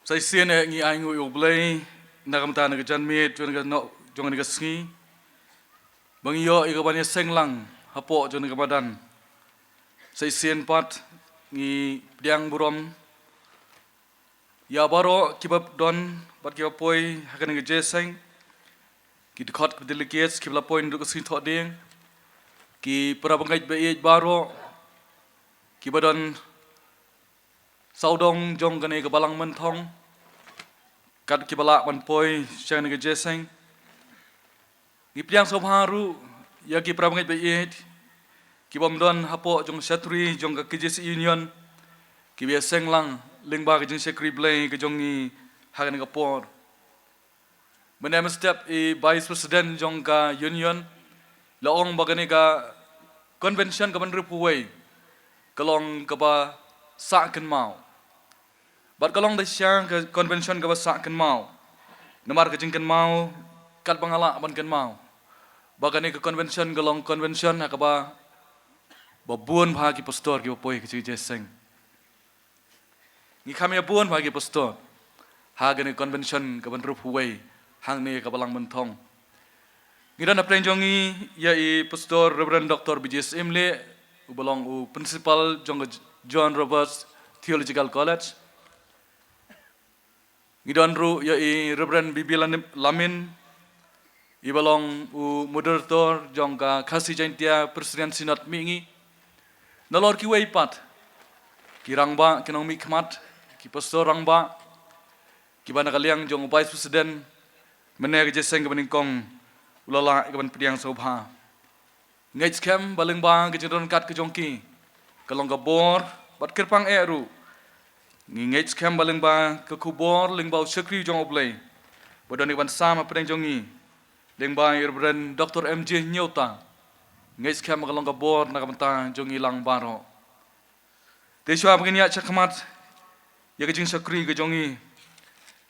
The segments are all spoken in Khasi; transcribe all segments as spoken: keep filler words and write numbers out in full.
Sa shisien eh ngi ai nguh ïa U Blei na ka bynta na ka janmiet jong ka noh jong ka sngi ba ngi ïoh ïa ka ban ïaseng lang hapoh jong ka madan. Sa shisien pat ngi pdiang burom ïa baroh kiba don bad kiba poi ha kane ka jingïaseng, ki dkhot, ki delegates kiba la poi naduh ka sngi Thohdieng, ki para bangeit ba ïeit baroh kiba don sawdong jong kane ka Balang Mynthong, kat kiba lah ban poi sha kane ka jingïaseng. Ngi pdiang sngewbha ruh ïa ki para bangeit ba ïeit kibym don hapoh jong ka shatri jong ka K J C Union, kiba ïaseng lang lyngba ka jingshakri Blei ka jong ngi ha kane ka por. Mynne mynstep i Vice President jong ka Union la ong ba kane ka convention kaba hynriewphew wei ka long kaba sah kynmaw. Bad ka long da shisha ka convention kaba sah kynmaw. Namar ka jingkynmaw, katba nga lah ban kynmaw, ba kane ka convention ka long convention ha kaba ba bun bha ki pastor kiba poi ha ka jingïaseng. Ngi kham ïa bun bha ki pastor ha kane ka convention kaba hynriewphew wei hangne ha ka Balang Mynthong. Ngi don hapdeng jong ngi ïa i Pastor Reverend Doctor B J S Imlieh, uba long u Principal jong ka John Roberts Theological College. Ngi don ruh ïa i Reverend B B Lanim-, Lamin, iba long u Moderator jong ka Khasi Jaintia Presbyterian Synod Mihngi. Nalor kiwei pat ki rangbah, ki nongmihkhmat, ki pastor rangbah, kiba na ka liang jong u Vice President mynne ka jingïaseng kaba nyngkong u la lah ïa ka ban pdiang sngewbha. Ngeit skhem ba lyngba ka jingdon kat ka jong ki ka long ka bor bad kyrpang eh ruh. Ngi ngeit skhem ba lyngba ka khubor lyngba u shakri jong U Blei ba don ïa ka ban sam hapdeng jong ngi lyngba i Reverend Doctor M J Hynñiewta, ngeit skhem ba ka long ka bor na ka bynta jong ngi lang baroh. Te shuwa ba ngin ïaid shakhmat ïa ka jingshakri ka jong ngi,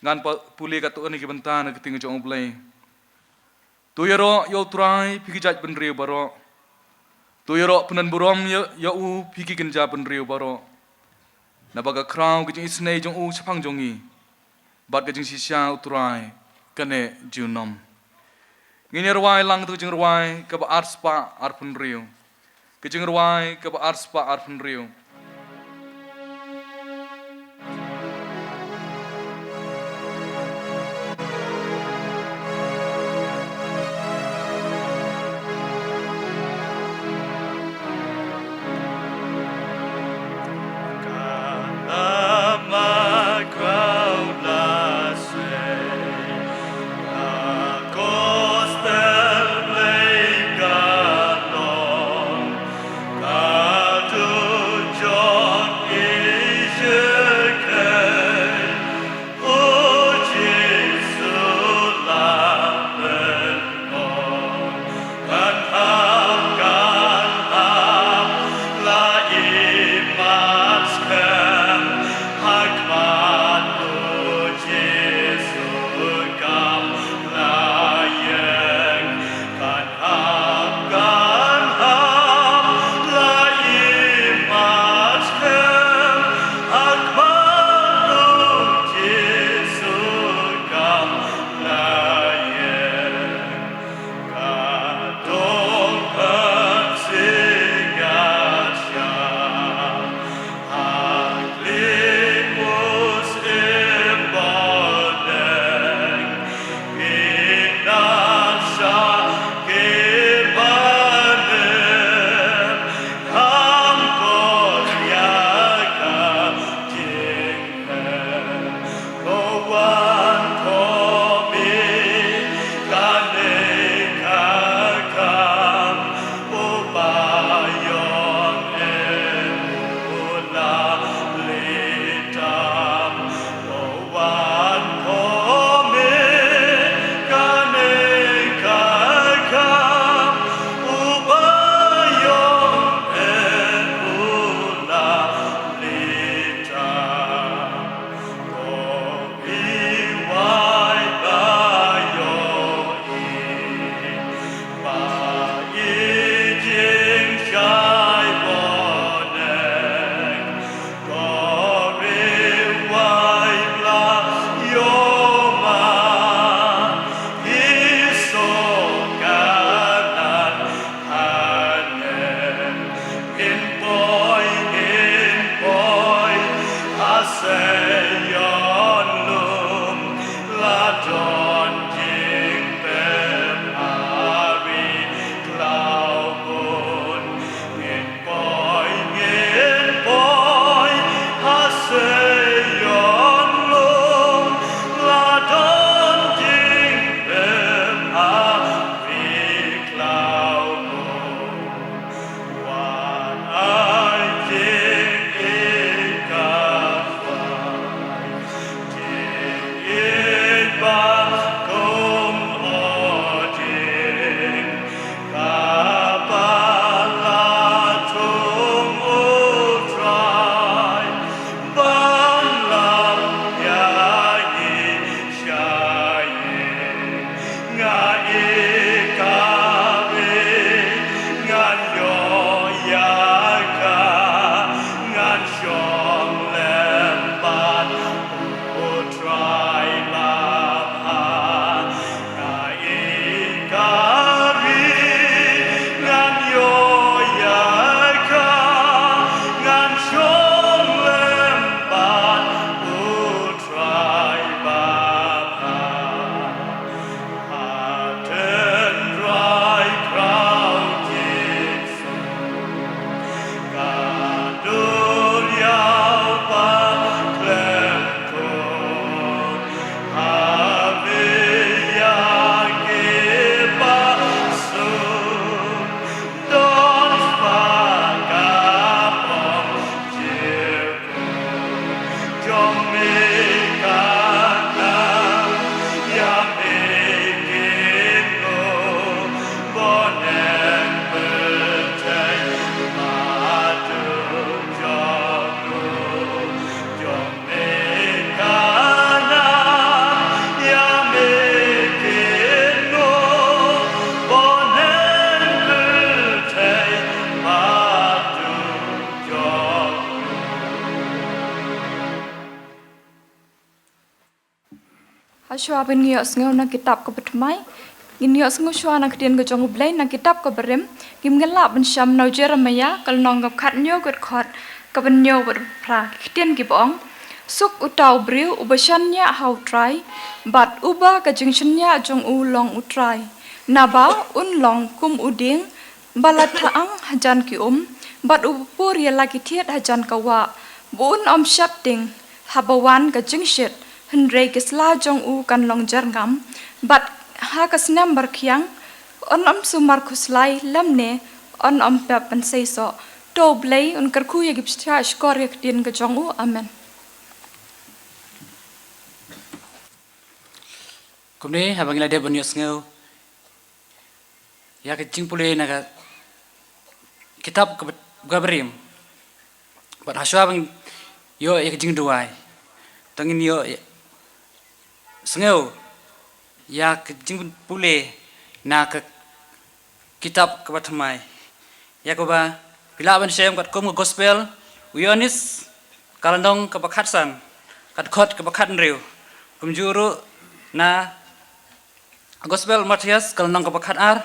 ngan pule katto katne ki bynta na ka ktien ka jong U Blei. To ïaroh ïa U Trai phi ki jaitbynriew baroh. To ïaroh pyndonburom ïa, ïa u phi ki kynja bynriew baroh. Naba ka khraw ka jingisynei jong u shaphang jong ngi bad ka jingshisha U Trai ka neh junom. Ngin ïa rwai lang katto ka jingrwai kaba arspah arphew hynriew. Ka jingrwai kaba arspah arphew hynriew. Shuwa ban ïohsngew na kitab kaba thymmai, ngin ïohsngew shuwa na ka ktien ka jong U Blei na kitab kaba rim. Ngim, ngin lah ban shem na u Jeremiah ka lynnong kaba khathynñiew, ka dkhot kaba hynñiew bad phra. Ki ktien kiba ong: Suk uta u briew uba shaniah ha U Trai, bad uba ka jingshaniah jong u long U Trai. Naba un long kum u dieng ba la thang hajan ki um, bad uba pur ïa la ki thied hajan ka wah, ba un ym shet tieng haba wan ka jingshit, hynrei ki sla jong u kan long jyrngam, bad ha ka snem barkhiang un ym sumar khuslai lymne un ym pep ban seisoh. To U Blei un kyrkhu ïa ki bishar shkor ïa ka ktien ka jong u. Amen. Kumne, haba ngi la dep ban ïohsngew ïa ka jingpule na ka kitab kaba, kaba rim, bad hashwa ban ïoh ïa ka jingduwai, to ngin ïoh ïa, sngew ïa ka jingpule na ka kitab kaba thymmai, ïa kaba phi lah ban shem katkum ka gospel u Ïoannis, ka lynnong kaba khatsan, ka dkhot kaba khathynriew. Kumjuh ruh na gospel Mathaios, ka lynnong kaba khatar,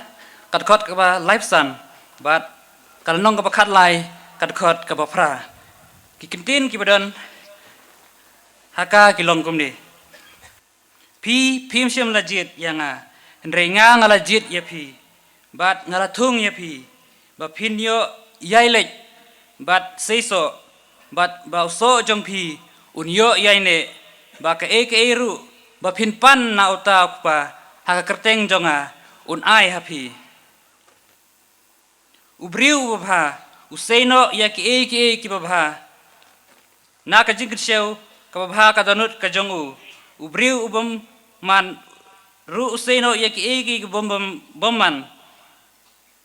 ka dkhot kaba laiphew san, bad ka lynnong kaba khatlai, ka dkhot kaba phra. Ki kyntien kiba don ha ka ki long kumne: Phi, phim shym la jied ïa nga, hynrei nga, nga la jied ïa phi, bad nga la thung ïa phi, ba phin ïoh ïai leit bad seisoh, bad ba u soh jong phi un ïoh ïai neh, ba kaei kaei ruh ba phin pan na uta U Kpa ha ka kyrteng jong nga, un ai ha phi. U briew uba bha u sei noh ïa kiei kiei kiba bha. Na ka jingkynshew kaba bha ka dohnud ka jong u. U briew u bymman ruh u sei noh ïa kiei kiei ki bym, bym, bymman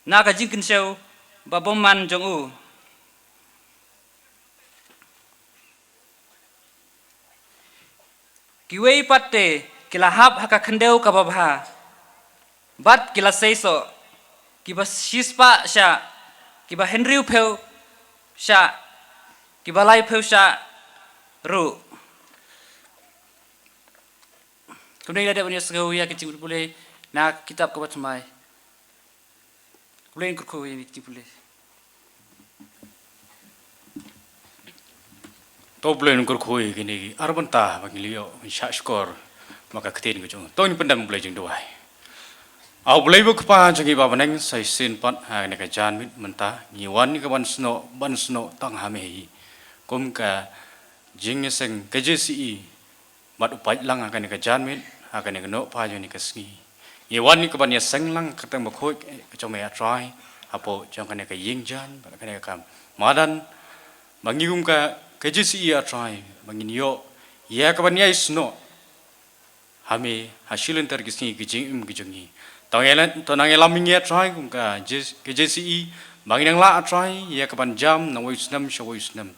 na ka jingkynshew ba bymman jong u. Kiwei pat te ki la hap ha ka khyndew kaba bha, bad ki la seisoh, kiba shispah shah, kiba hynriewphew shah, kiba laiphew shah ruh. Kumne la dep ban ïohsngew ïa ka jingpule na ka kitab kaba thymmai. Khublei, kyrkhu ïa ngi ki pule. To Blei, kyrkhu ïa kine ki ar bynta ba ngi la ïoh ban shah shkor ma ka ktien ka jong. To ngin pyndem Blei jingduwai. A U Blei ba Kpa jong ngi ba bneng, sa shisien pat ha kane ka janmiet mynta ngi wan ïa ka ban snoh, ban snoh tang ha me hi. Kum ka jingïaseng K J C E bad u paidlang ha kane ka janmiet, ha kane ka nohphai jong kane ka sngi. Ngi wan ïa ka ban ïaseng lang ka kyrteng bakhuid ka jong me, A Trai, hapoh jong kane ka ïing jan bad kane ka madan, ba ngi kum ka K J C E, A Trai, ba ngin ïoh ïa ka ban ïai snoh ha me ha shi lynter ki sngi ki jingim ki jong ngi. To nang ïalam, to nang ïalam ïa ngi, A Trai, kum ka J-, ka J C E, ba ngin nang lah, A Trai, ïa ka ban jam na wei u snem sha wei u snem.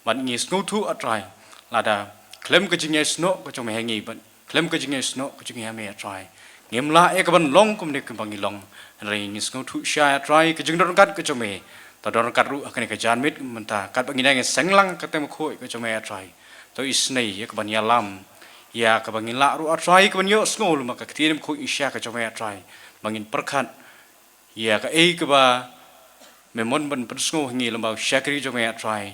Bad ngi sngewthuh, A Trai, lada khlem ka jingïasnoh ka jong me ha ngi, bad khlem ka jingïasnoh ka jong ngi ha me, A Trai, ngim lah ïa ka ban long kumne kumba ngi long. Hynrei ngi sngewthuh shai, A Trai, ka jingdon ryngkat ka jong me. To don ryngkat ruh ha kane ka janmiet mynta, katba ngi nang ïaseng lang ka kyrteng bakhuid ka jong me, A Trai. To isynei ïa ka ban ïalam, ïa kaba ngin lah ruh, A Trai, ka ban ïohsngew lem ka ktien bakhuid shisha ka jong me, A Trai, ba ngin pyrkhat ïa kaei kaba me mon ban pynsngew ha ngi lem bad u shakri jong me, A Trai,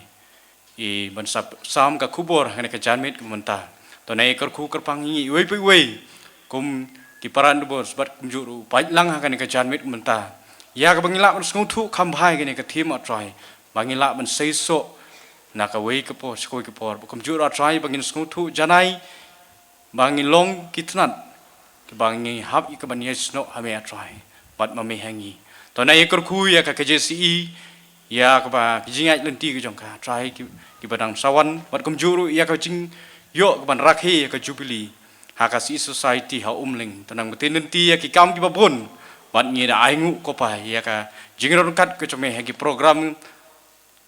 i ban sa pynshai ka khubor ha kane ka janmiet mynta. To nang ïa kyrkhu kyrpang ïa ngi iwei pa iwei, kum ki para divorce bad kumjuh ruh u paidlang ha kane ka janmiet mynta, ïa kaba ngin lah ban sngewthuh kham bha ïa kane ka theme, A Trai, ba ngin lah ban seisoh na kawei ka por sha kawei ka por, bad kumjuh ruh, A Trai, ba ngin sngewthuh janai ba ngin long ki tnat kiba ngi hap ïa ka ban ïasnoh ha me, A Trai, bad ma me ha ngi. To nang ïa kyrkhu ïa ka K J C E, ïa kaba ki jingïaid lynti ka jong ka, A Trai, ki, kiba dang sa wan, bad kumjuh ruh ïa ka jingïoh ka ban rakhe ïa ka Jubilee ha ka C E Society ha Umling. To nang btin lynti ïa ki kam kiba bun, bad ngi da ainguh, ko Pa, ïa ka jingïaid ryngkat ka jong me ha ki program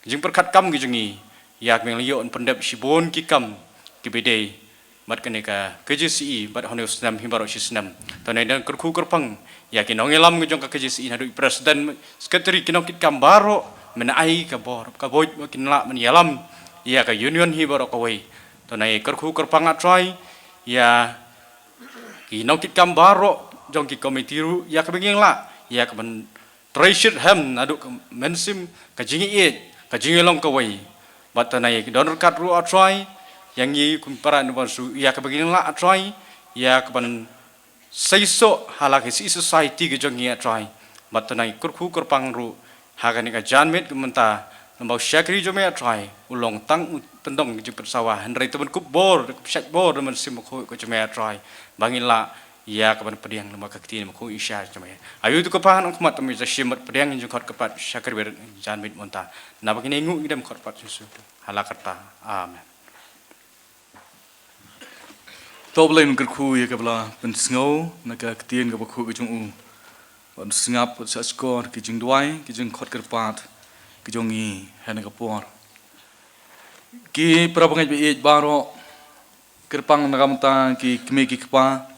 jingpyrkhat kam ki jong ngi, ïa ka me la ïoh ban pyndep shibun ki kam kiba dei bad kane ka K J C E, bad ha une u snem hi baroh shi snem. To nang ïa kyrkhu kyrpang ïa ki nongïalam ki jong ka K J C E, naduh i president, secretary, ki nongkitkam baroh, men ai ka bor ka buit ba kin lah ban ïalam ïa ka union hi baroh kawei. To nang ïa kyrkhu kyrpang, A Trai, ïa ki nongkitkam baroh jong ki komiti ruh, ïa kaba ngin lah ïa kaban trei shitom naduh ka mynsiem, ka jingïeit, ka jinglong kawei. Bad to ngin don ryngkat ruh, A Trai, ïa ngi kum para nongwan su, ïa kaba ngin lah, A Trai, ïa kaban seisoh ha la ki society ki jong ngi, A Trai. Bad to ngin kyrkhu kyrpang ruh ha kane ka janmiet ka mynta, namar u shakri jong me, A Trai, u long tang u tyndong jingpynsawa, hynrei to ban kup bor, kup shait bor da u Mynsiem Bakhuid ka jong me, A Trai, ba ngin lah ïa kaban pdiang lem bad ka ktien bakhuid shisha jong me. Ayu to Kpa, nang khmat, to me ja shim bad pdiang jingkhot kyrpad shakri bad janmiet mynta. Naba kine nguh ngi dem khot pat Jisu ha la karta. Amen. To Blei, ngi kyrkhu ïa kaba la pynsngew na ka ktien kaba khuid ka jong u. Ban sngap, ban shahshkor ki jingduwai, ki jingkhot kyrpad ki jong ngi ha kane ka por. Ki para bangeit ba ïeit baroh, kyrpang na ka bynta ki kmie ki kpa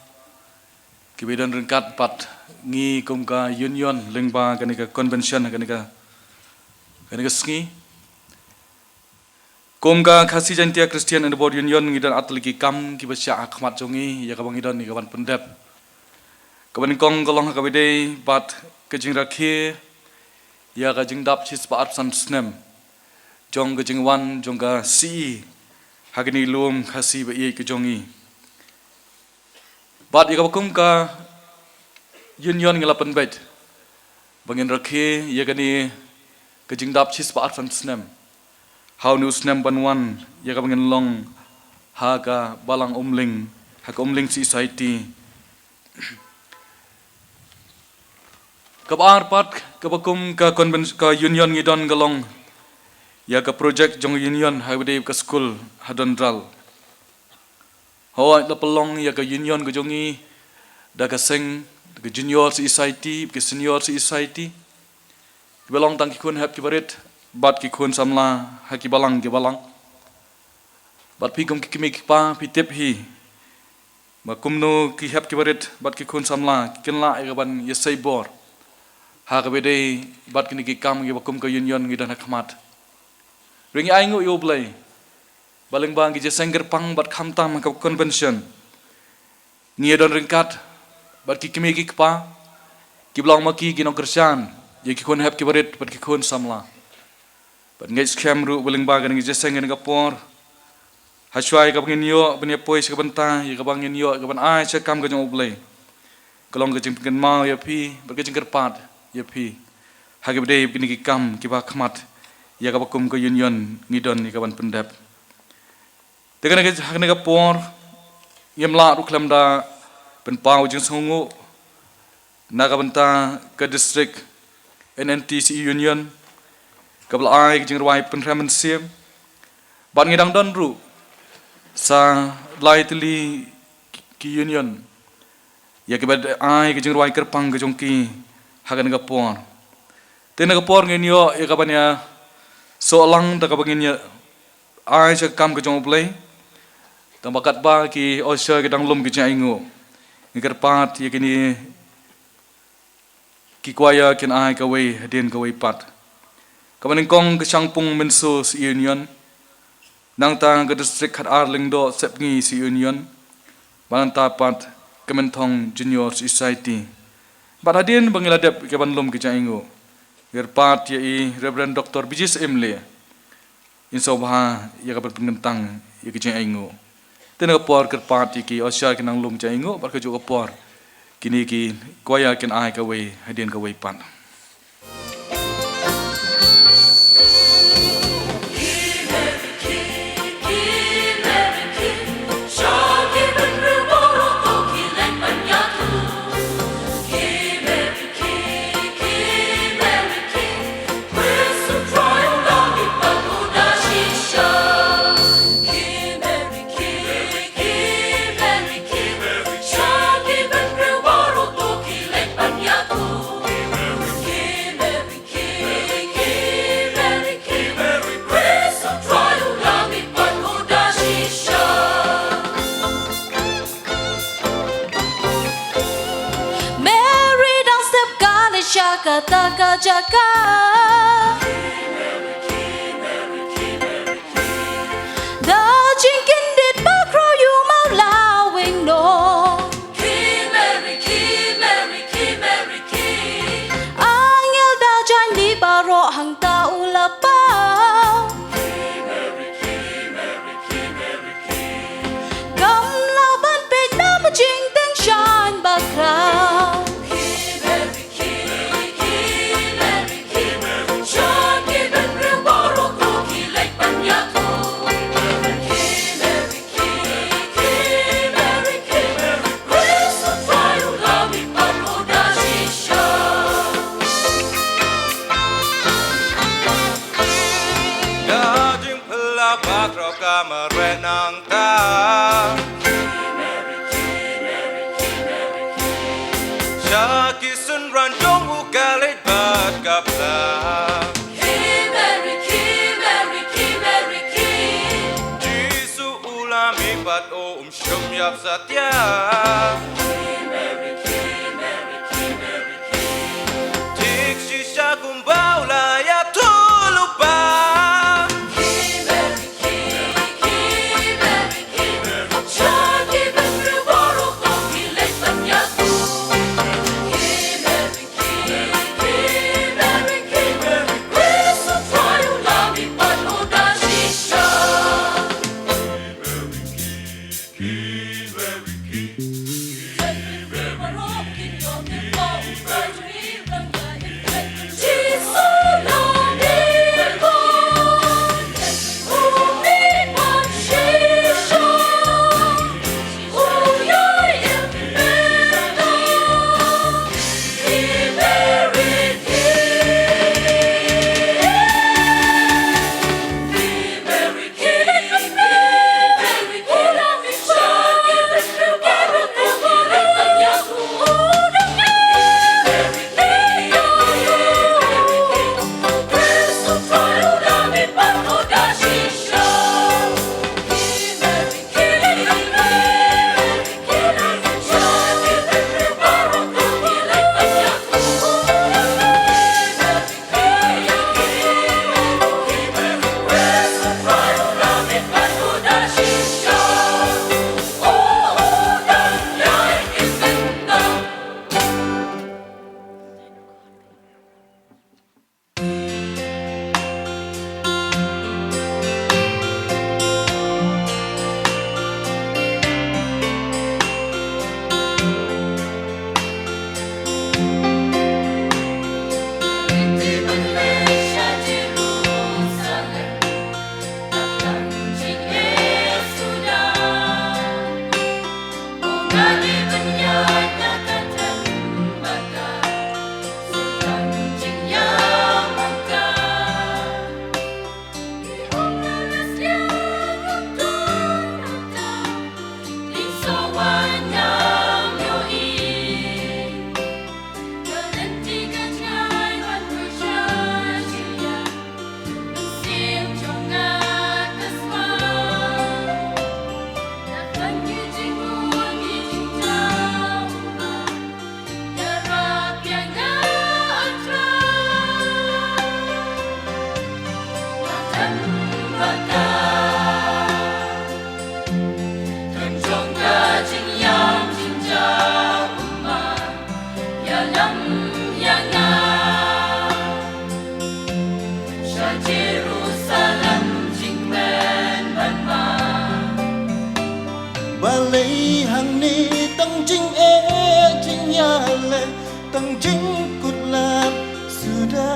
kiba don ryngkat bad ngi kum ka union lyngba kane ka convention, kane ka, kane ka sngi. Kum ka Khasi Jaintia Christian Endeavour Union, ngi don artylli ki kam kiba shah ha khmat jong ngi, ïa kaba ngi don ïa kaban pyndep. Kaba nyngkong ka long ha kaba ïadei bad ka jingrakhe ïa ka jingdap shispah arphew san snem jong ka jingwan jong ka C E ha kane ka lum Khasi ba ïeit ka jong ngi. Bad ïa kaba kum ka union ngi la pynbeit ba ngin rakhe ïa kane ka jingdap shispah arphew san snem ha une u snem ban wan, ïa kaba ngin long ha ka Balang Umling, ha ka Umling Society. Kaba ar pat kaba kum ka conven-, ka union ngi don ka long ïa ka project jong union ha kaba ïadei ka skul ha Dondral. Hooid, la pynlong ïa ka union ka jong ngi da ka seng, da ka Junior Society, ka Senior Society. Kiba long tang ki khun hep kiba rit bad ki khun samla ha ki balang ki balang. Bad phi kum ki kmie ki kpa phi tip hi ba kumno ki hep kiba rit bad ki khun samla kin lah ïa kaban ïasei bor ha kaba ïadei bad kine ki kam kiba kum ka union ngi don ha khmat. Hynrei ngi ainguh ïa U Blei ba lyngba ki jingïaseng kyrpang bad khamtam ha ka convention, ngi ïadon ryngkat bad ki kmie ki kpa kiba long ma ki ki nongkyrshan ïa ki khun hep kiba rit bad ki khun samla. Bad ngeit skhem ruh ba lyngba kane ka jingïaseng kane ka por, ha shuwa ïa kaba ngin ïoh ban ïa poi sha ka bynta, ïa kaba ngin ïoh ïa kaban ai sha ka kam ka jong U Blei, ka long ka jingpynkynmaw ïa phi bad ka jingkyrpad ïa phi ha kaba ïadei bad kine ki kam kiba ha khmat ïa kaba kum ka union ngi don ïa kaban pyndep. Te kane ka, ha kane ka por ngim lah ruh khlem da pynpaw jingsngewnguh na ka bynta ka District N N T C E Union kaba la ai ka jingrwai pynrem mynsiem. Bad ngi dang don ruh sa lai tylli ki union ïa kiba ai ka jingrwai kyrpang ka jong ki ha kane ka por. Te na ka por ngin ïoh ïa kaban ïasoh lang da kaba ngin ïa ai sha ka kam ka jong U Blei. Tang ba katba ki usher ki dang lum ki jingainguh, ngi kyrpad ïa kine ki choir kin ai kawei hadien kawei pat. Kaba nyngkong ka Shangpung Mynso C E Union. Nangta ka District Khatar Lyngdoh Sepngi C E Union. Bad nangta pat ka Mynthong Junior Society. Bad hadien ba ngi la dep ïa kaban lum ki jingainguh, ngi kyrpad ïa i Reverend Doctor Bijis Imle in sngewbha ïa kaban pynkyntang ïa ka jingainguh. Te na ka por kyrpad ïa ki usher kin nang lum jingainguh, bad kajuh ka por kine ki choir kin ai kawei hadien kawei pat. Mary dang step kane sha kata ka jaka. Da jingkyndit ba khraw ïa u maw la weng noh. Nangta u la paw. Kam lah ban peit na ma jingteng shaiñ bakhraw. Ka jingphylla bakhraw ka mareh nangta. Sha ki synran jong u ka leit bad ka phla. Jisu u la mih bad u um shym ïap satia. Thik shisha kumba u la ïathuh lypa. Balei hangne tang jingeh jingïaleh, tang jingkut lap suda.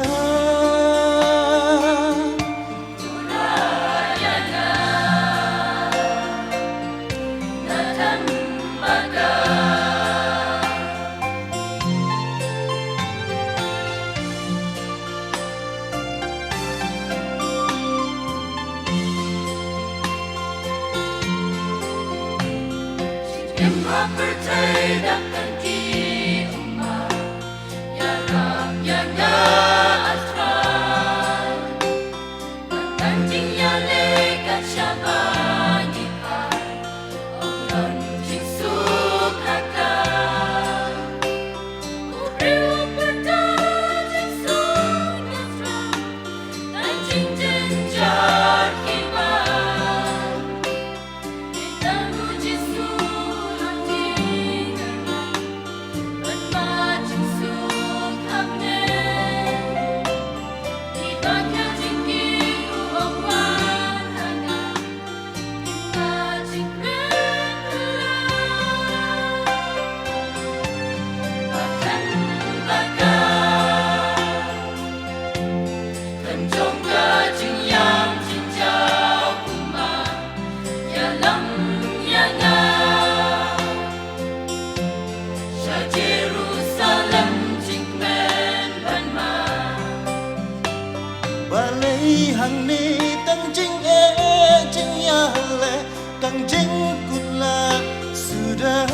Balei hangne tang jingeh jingïaleh, tang jingkutlap suda.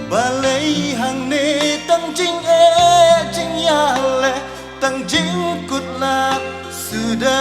Balei hangne tang jingeh jingïaleh, tang jingkutlap suda.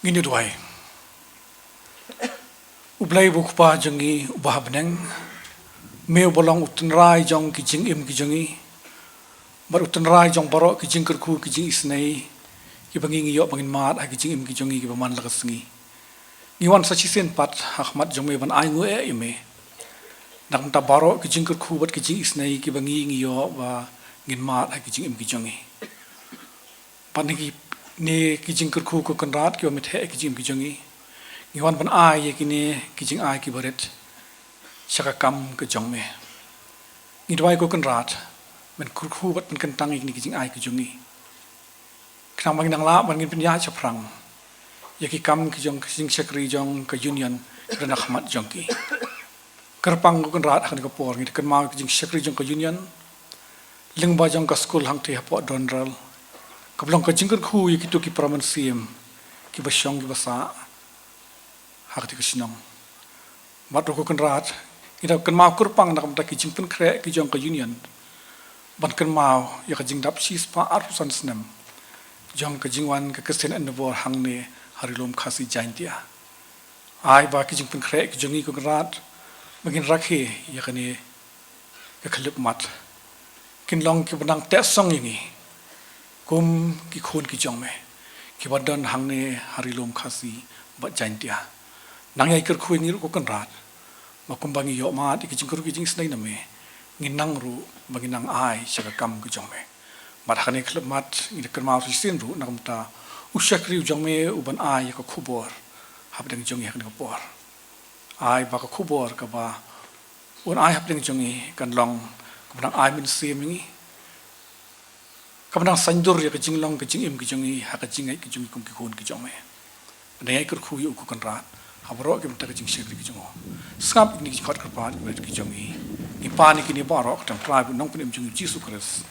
Ngin ïa duwai. U Blei u Kpa jong ngi uba ha bneng, me uba long u tynrai jong ki jingim ki jong ngi, bad u tynrai jong baroh ki jingkyrkhu ki jingisynei kiba ngi ngi ïoh ba ngin mad ha ki jingim ki jong ngi kiba man la ka sngi. Ngi wan sa shisien pat ha khmat jong me ban ai nguh ïa me na ka bynta baroh ki jingkyrkhu bad ki jingisynei kiba ngi ngi ïoh ba ngin mad ha ki jingim ki jong ngi. Bad na kine ki jingkyrkhu ko Kynrad kiba me theh ki jingim ki jong ngi, ngi wan ban ai ïa kine ki jingai kiba rit sha ka kam ka jong me. Ngi duwai ko Kynrad, men kyrkhu bad men kyntang ïa kine ki jingai ki jong ngi, khnang ba ngin nang lah ban ngin pynïaid shaphrang ïa ki kam ki jong ka jingshakri jong ka Union, ka don ha khmat jong ki. Kyrpang ko Kynrad, ha kane ka por ngi da kynmaw ïa ka jingshakri jong ka Union lyngba jong ka skul hangtei hapoh Dondral, kaba long ka jingkyrkhu ïa kito ki para mynsiem kiba shong kiba sah ha katei ka shnong. Bad ruh ko Kynrad, ngi da kynmaw kyrpang na ka bynta ki jingpynkhreh ki jong ka Union, ban kynmaw ïa ka jingdap shispah arphew san snem jong ka jingwan ka Christian Endeavour hangne ha Ri Lum Khasi Jaintia. Ai ba ki jingpynkhreh ki jong ngi ko Kynrad, ba ngin rakhe ïa kane ka khyllipmat, kin long kiba nang teh song ïa ngi kum ki khun ki jong me kiba don hangne ha Ri Lum Khasi bad Jaintia. Nang ïai kyrkhu ïa ngi ruh ko Kynrad, ba kumba ngi ïoh mad ïa ki jingkyrkhu ki jingisynei na me, ngin nang ruh ba ngin nang ai sha ka kam ka jong me. Bad ha kane ka khyllipmat ngi da kynmaw shisien ruh na ka bynta u shakri u jong me uban ai ïa ka khubor hapdeng jong ngi ha kane ka por. Ai ba ka khubor kaba un ai hapdeng jong ngi kan long kaba nang ai mynsiem ïa ngi, kaba nang saiñdur ïa ka jinglong ka jingim ka jong ngi ha ka jingngeit ka jong ngi kum ki khun ki jong me. Nang ïai kyrkhu ïa u ko Kynrad ha baroh ki bynta ka jingshakri ka jong u. Sngap ïa kine ki jingkhot kyrpad ki jong ngi, ngi pan ïa kine baroh ha ka kyrteng u Trai bad u Nongpynim jong ngi Jisu Khrist.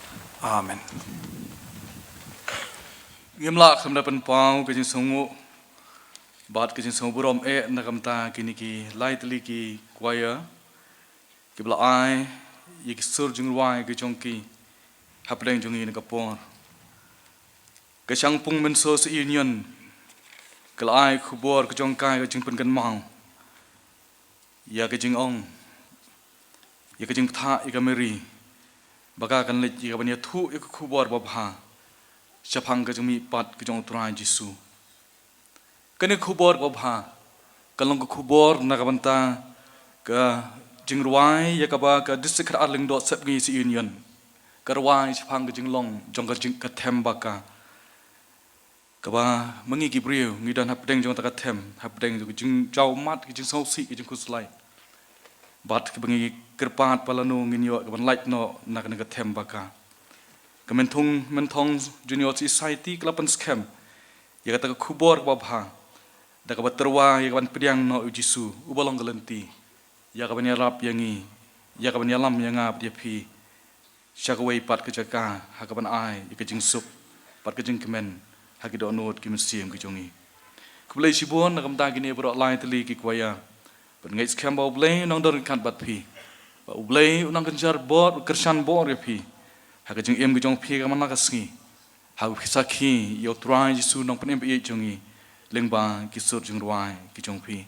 Amen. Ngim lah khlem da pynpaw ka jingsngewnguh bad ka jingsngewburom eh na ka bynta kine ki lai tylli ki choir kiba la ai ïa ki sur jingrwai ki jong ki hapdeng jong ngi na ka por. Ka Shangpung Mynso Sohiong Union ka la ai khubor ka jong ka, ka jingpynkynmaw ïa ka jingong, ïa ka jingpyntha ïa ka Mary, ba ka kan leit ïa ka ban ïathuh ïa ka khubor babha shaphang ka jingmihpat ka jong u Trai Jisu. Kane ka khubor babha ka long ka khubor na ka bynta ka jingrwai ïa kaba ka District Khatar Lyngdoh Sepngi Sohiong Union ka rwai shaphang ka jinglong jong ka jing, ka them ba ka, kaba ma ngi ki briew ngi don hapdeng jong kata ka them, hapdeng jong ka jingjaw mat, ka jingsngewsih, ka jingkhuslai. Bad kaba ngi kyrpad ba lano ngin ïoh ka ban lait noh na kane ka them ba ka. Ka Mynthong, Mynthong Junior Society ka la pynskhem ïa kata ka khubor kaba bha da kaba tyrwa ïa ka ban pdiang noh ïa u Jisu uba long ka lynti, ïa ka ban ïarap ïa ngi, ïa ka ban ïalam ïa nga bad ïa phi sha kawei pat ka jaka ha ka ban ai ïa ka jingsuk bad ka jingkmen ha ki dohnud ki mynsiem ki jong ngi. Khublei shibun na ka bynta kine baroh lai tylli ki choir. Bad ngeit skhem ba U Blei u nang don ryngkat bad phi, ba U Blei u nang kynjah bor, kyrshan bor ïa phi ha ka jingim ka jong phi ka man la ka sngi, ha u phi sakhi ïa u Trai Jisu Nongpynim ba ïeit jong ngi lyngba ki sur jingrwai ki jong phi.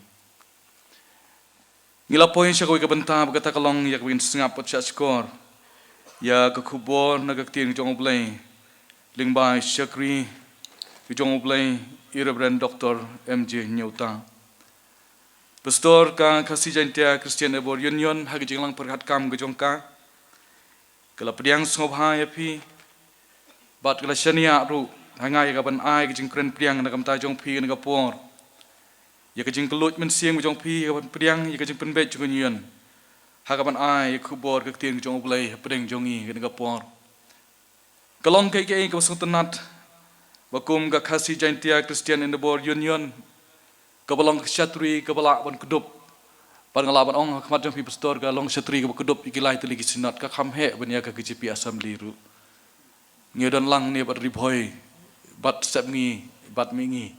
Ngi la poi sha kawei ka bynta ba kata ka long ïa kaba ngin sngap bad shahshkor ïa ka khubor na ka ktien ka jong U Blei lyngba i shakri ka jong U Blei, i Reverend Doctor M J Hynñiewta, Pastor ka Khasi Jaintia Christian Endeavour Union, ha ka jingïalang pyrkhat kam ka jong ka. Ka la pdiang sngewbha ïa phi bad ka la shaniah ruh ha nga ïa ka ban ai ka jingkren pdiang na ka bynta jong phi ha kane ka por, ïa ka jingkylluid mynsiem ka jong phi ha ka ban pdiang ïa ka jingpynbeit jong ka Union ha ka ban ai ïa ka khubor ka ktien ka jong U Blei hapdeng jong ngi ha kane ka por. Ka long kaei kaei kaba sngewtynnat ba kum ka Khasi Jaintia Christian Endeavour Union kaba long ka shatri kaba lah ban kdup. Bad nga lah ban ong ha khmat jong phi Pastor, ka long shatri kaba kdup ïa ki lai tylli ki synod, ka kham heh ban ïa ka K J P Assembly ruh. Ngi don lang ne bad Ri Bhoi bad Sepngi bad Mihngi.